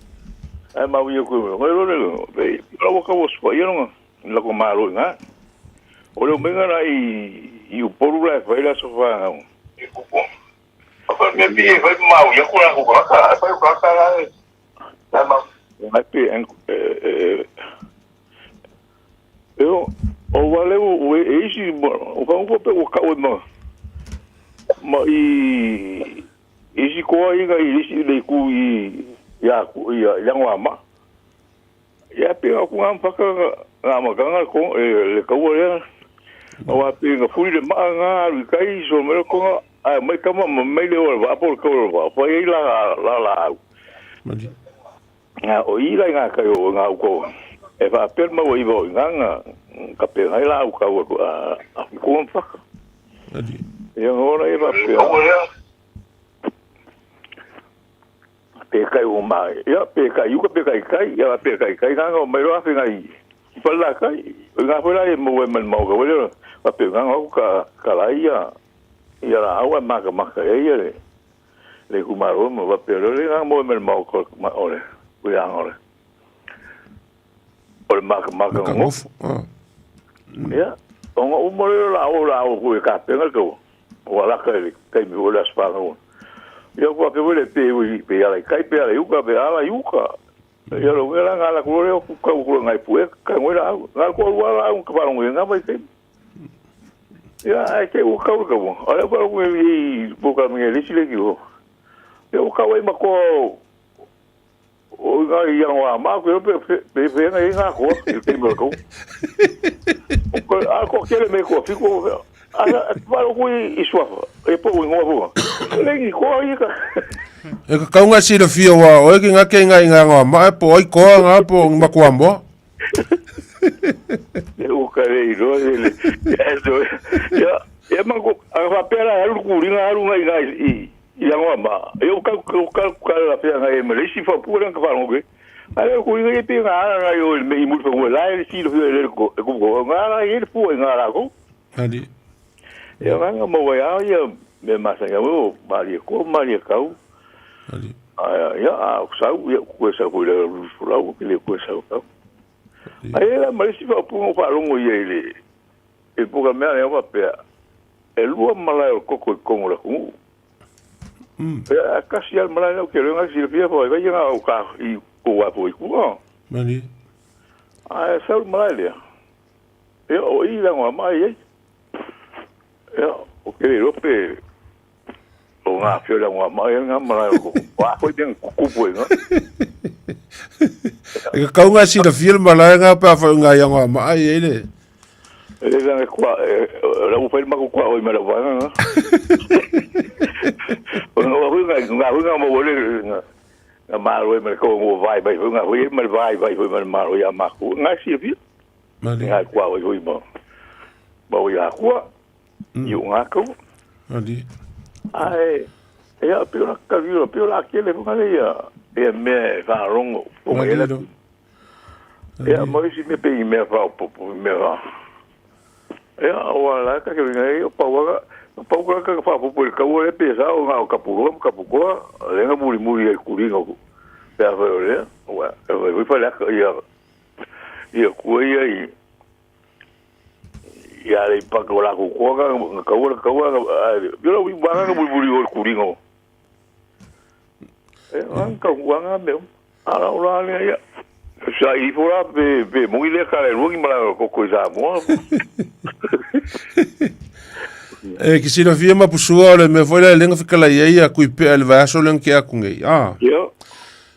Ai mau ia ku. Ngai ro le pe la wa ka wo swa ia nga la ko malo nga. O le menga la i i uporu la fai la sofa nga. E kupu. A pa me pi e fai mau ia ku la ku ka fai ka ka la e. La mau. Ai pe en e e o o wale o e isi o ka o pe o ka o ma ma i isi koa inga i isi le ku i ya ku ia ya ngwa ma ya pe o ku ngam paka nga ma kanga ko e le ka o ya o wa pe nga fui le ma nga ru kai so me ko a mai kama ma mai le o va po ko va pa i la la la Mali. nga o i la nga kai o nga ko e va per ma o i vo nga nga ka pe ngai la u ka o a a ku paka Ali. ia ora e va pe pe kai o mai ia pe kai uka pe kai kai ia pe kai kai nga o mai roa fe ngai pa la kai nga foi la e mo e man mau ka wele pa pe nga o ka ka la ia ia la awa ma ka ma ka ia le le ku maro mo va pe le nga mo e man mau ko ma ore ku ia ore ore ma ka ma ka Maka ngo ngofo. Ah. ia o nga o mo le la o la o ku e ka pe nga ko o ala ka le kai mi o la spa ngo ia ku pe wele pe ui pe ala kai pe ala uka pe ala uka ia lo ngela nga la ku le ku ka ku ngai pu e ka ngela nga ku wa la ka pa nga mai te ia ai te u ka u ka mo ala pa ku i bu ka mi le sile ki o ia u ka wai ma ko o nga ia wa ma ku pe pe pe nga nga ko te mo ko ko a ko kele me ko fi ko a pa ku i swa e po ngo ngo le ki ko i ka E ka kaunga sila fia wa oe ki ngake inga inga ngā ma e po ai koa ngā po ng makua moa. E o ka le ro le ya so ya ya ma ko a fa pera haru ku ringa haru ngai ngai i i ngo ma e o ka ka ka la pera ngai me le si fa pu ka fa ngo ke a le ku ringa pe nga na yo me i mu fa ngo la le si lo le ko ko ko nga la i pu nga la ko Ali. e nga mo wa ya ya me ma sa ya o ma li ko ma li kau Ali. a ya a sa ya ku sa ku le ru la ku le ku sa ku ai la ma si fa pu ngo fa longo ye le e pu ka mea le wa pe e lua mala o koko i kongo la ku e a kasi al mala o ke lenga si le fia fo e nga o ka i ko wa fo i ku Mali. a e sa mala le e o i la ngo mai e e o ke le pe o ngā whio la ngā mai ngā mala o koko wa ko i te kupu e ngā E ka kaunga sila fia le malae ngā pa whai ngā ia ngā ma ai e le. E le ngā kua la u whai maku kua oi mala wanga ngā O ngā hui ngā ngā hui ngā mo le ngā ngā maro e mala ko ngā vai vai hui ngā hui e mala vai vai hui mala maro ia maku ngā si fia Mali. ngā kua oi hui mo mo ia kua i o ngā kau Ali. ai e a pio la ka vio pio la kele funga le ia e me fa rongo o Mali ele lo. e mo si me pe i me fa po po me fa e a o la ka ke ngai o pa wa pa ka ka fa po po ka o le pe sa o nga ka pu ka pu ko le nga muri muri e kuri ngo pe a fa o le o e vai fa la ia ia ku ia i ia le pa ko la ku ko ka ka o ka o yo lo wa nga muri muri o kuri ngo e an ka wa nga me ala o la le ia sa i fora pe pe mo ile ka le rugi mala ko ko sa mo E ki sila fia ma pusua o le mea foi la lenga fikala ia ia kui pea le vaso lenga ke aku ngei. Ah. yo.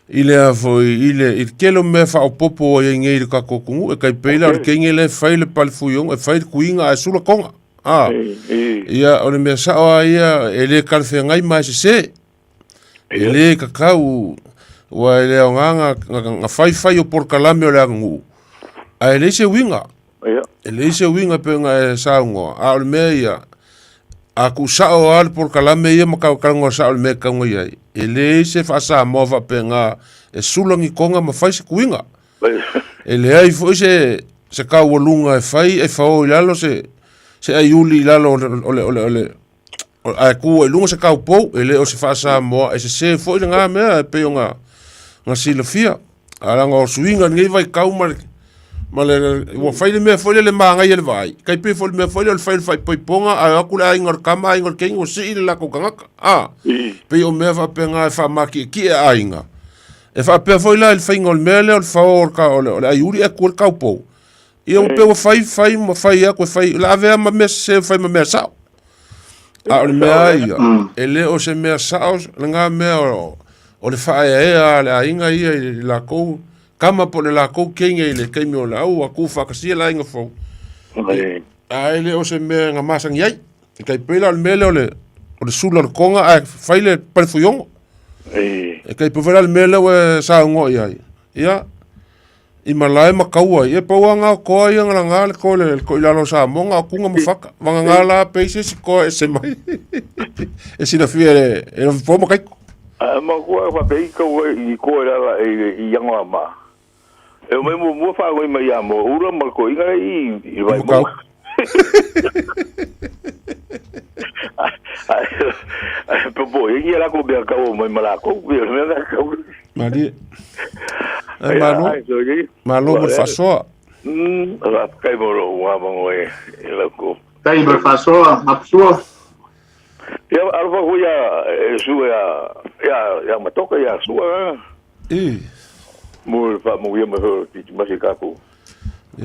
I le a foi i le i le tele o mea faaopoopo ua i ai nei i le tatou atunuu e tai pei la o le teine lea e fai le palefuiogo e fai le tuiga ae sula toga. A ia o le mea sao lava ia e le talafeagai ma e sese. E le tatau aua e le aoga na fai fai o polokalame o le aganuu ae leai se uiga. E leai se uiga e pei ona e saunoa, a o le mea ia, a tuusao lava le polokalame ia ma talanoa sao i le mea e tatau ona i ai, e leai se faa-Samoa faapena e sula ni toga ma fai se tuiga. E leai foi se se taualuga e fai e fao i lalo se se aiuli i lalo o le, o le, o le, o le ae tu ai i luga se taupou, e le o se faa-Samoa, e sese foi lena mea e pei ona na silafia. Ae leaga o suiga i lenei vaitau ma le, ma le, ua fai le mea foi lele manaia i le vaai, tai pei foi o le mea foi lea o le fai o le faaipoipoga ae o atu le aiga o le tama, aiga o le teine ua sii le latou tagata. A, pei o mea faapena e faamatietie aiga. E faapea foi la i le faiga o le mea lea o le fao o le, o le, o le aiuli ae tu ai le taupou. Ia ua pei ua fai, fai ma fai atu e fai, o le ave lava ma mea sese fai ma mea sao. A o le mea lava ia, e le o se mea sao lena mea o le faaeaea a le aiga ia i le latou tama po o le latou teine i le taimi o le au ua tuufaatasia le aiga fou. Ae le o se mea na masani ai. E tai pei la o le mea lea o le o le sula o le toga ae fai le palefuiogo. E tai pei foi la o le mea lea ua e saunoa i ai. Ia, i malae ma kaua ai. E pau lava na o toa ia na laga le toa le toilalo o Samoa na o Tuna ma Faka. Vagana la pei se isi toa e ese mai. E silafia e le e Lofipo ma Kaiko. A matua e faapea i kau i koe lala i iangoa ma. E o mai muamua whaangoi mai ia mo ura ma ko inga i i vai mo. Ai po i la ko bea kau mai malako bea mea kau. Malie. Ai malo. Malo mo le faasoa. Faafetai mo lou uamango e lau ko. Tai mo le faasoa, mapusua. Ia alofa foi ia e sua ia ia ia matoka ia sua. E. Mo le faamuia mai foi o Kirisimasi kākou.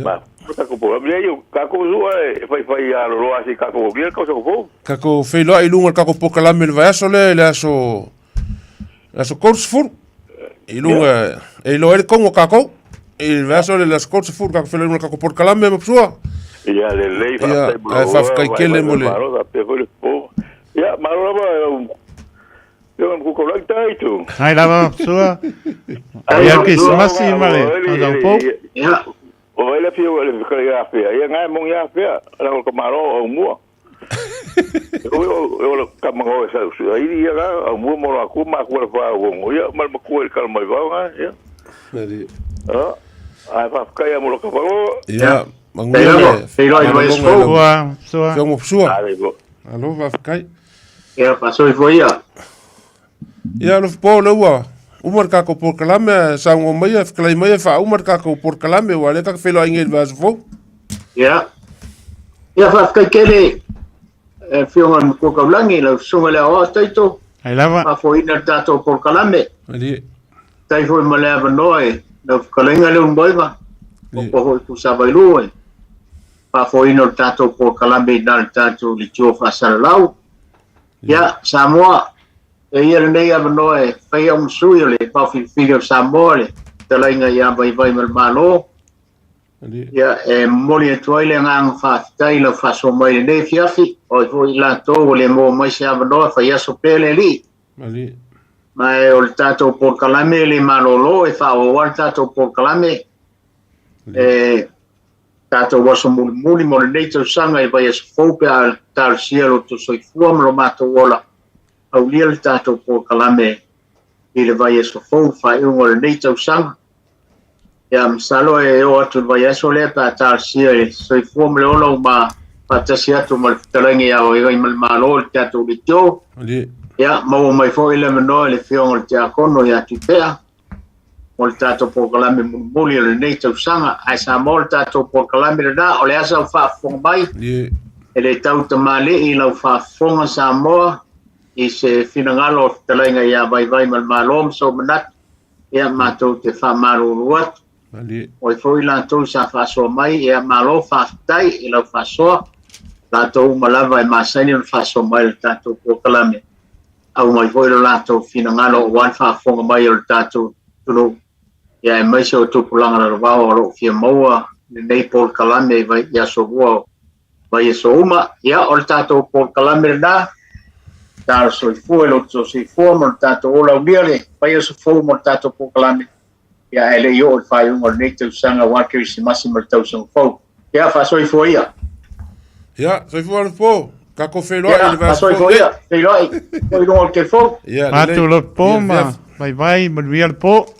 Ma kākou po. Lea ia kākou sua e faifai ia loloa se kākou o kia kausaga fou. Kākou feiloai i luga o le kākou polokalame i le vaiaso lea i le aso le aso 30 i luga e iloa ai le tonu o kākou i le vaiaso lea i le aso 30 kākou feiloai i luga o le kākou polokalame ma Psua. Ia lelei Ia, faafetai mo ae lou faafetai tele mo le Malo faapea foi le po. Ia malo lava e lau Ia ma kuka lai tai tu. Hai lava Psua. Ia Kirisimasi ma le tausaga fou. Ia. O vai le fia le fika ia fia. Ia ngai mong ia fia. La ko malo au mua. O o ka mango sa su ai ia ga au mua mo la ku ma ku la fa o ngo ia ma ma ku el kal mai va nga ia. Nali. Ah. Ai fa ka ia mo lo ka fa. Ia, Tei manuia lava, le tei loa i malologa i vaiaso fou. lau Sua, sua. Afioga ma Psua. Ale go. Malo faafetai. Ia, faasoifua ia. Ia, Alofa o lea ua uma le tatou polokalame, ae saunoa maia, fetalai maia, faauma le tatou polokalame, aua o lea tatou te feiloai nei i le vaiaso fou. Ia. Ia, faafetai tele e Afioga i le Matua Taulagi, lau Susuga i le Aoao Taito, Ai lava. faafoeina le tatou polokalame. Malie. Tai foi ma le avanoa e lau fetalaiga Leulumoega, Malie. o foi Tuisavailuu e faafoeina o le tatou polokalame i na le tatou leitio faasalalau. Ia, Samoa, e ia lenei avanoa e fai au ma sui o le Vaofilifili o Samoa, le fetalaiga ia Vaivai ma le Malo. Ia, e momoli atu ai le agaga faafetai i lau faasoa mai i lenei afiafi, o ai foi i latou ua le maua mai se avanoa, fai aso pea le Alii. Ma e o le tatou polokalame e le malolo, e faaauau lava le tatou polokalame, e tatou aso mulimuli mo lenei tausaga i vaiaso fou pe a talosia lo outou soifua ma lo matou ola, aulia le tatou polokalame i le vaiaso fou, faaiuga o lenei tausaga. Ia, masalo e oo atu i le vaiaso lea pe a talosia i le soifua ma le ola ua faatasi atu ma le fetalaiga ia Vaivai ma le Malo i le tatou leitio. Ia, maua mai foi le avanoa i le Afioga o le Tiakono ia Tupea mo le tatou polokalame mulimuli o lenei tausaga. Ae Samoa le tatou polokalame lena, o le a sau faafofoga mai, e le tau tamalii i lau faafofoga Samoa i se finagalo o le fetalaiga ia Vaivai ma le Malo ma sou manatu, ia matou te faamalulu atu. O ai foi latou sa faasoa mai, ia malo faafetai i lau faasoa, latou uma lava e masani ona faasoa mai i le tatou polokalame, aumai foi lo latou finagalo aua le faafofoga mai o le tatou atunuu, ia aemaise o tupulaga lalovao o lo o fia maua lenei polokalame i vai, i aso lua o vaiaso uma. Ia, o le tatou polokalame lena, talo soifua i lo outou soifua ma lo tatou ola aulia le vaiaso fou mo le tatou polokalame. Ia, ae le i oo i le faaiuga o lenei tausaga aua le Kerisimasi ma le tausaga fou. Ia, faasoifua ia. Ia, soifua le po. Tatou feiloai i le vaiaso fou. Faasoifua ia, feiloai. Foi i luga o le telefoni. Ia, lelei. Matou le po ma vaivai, manuia le po.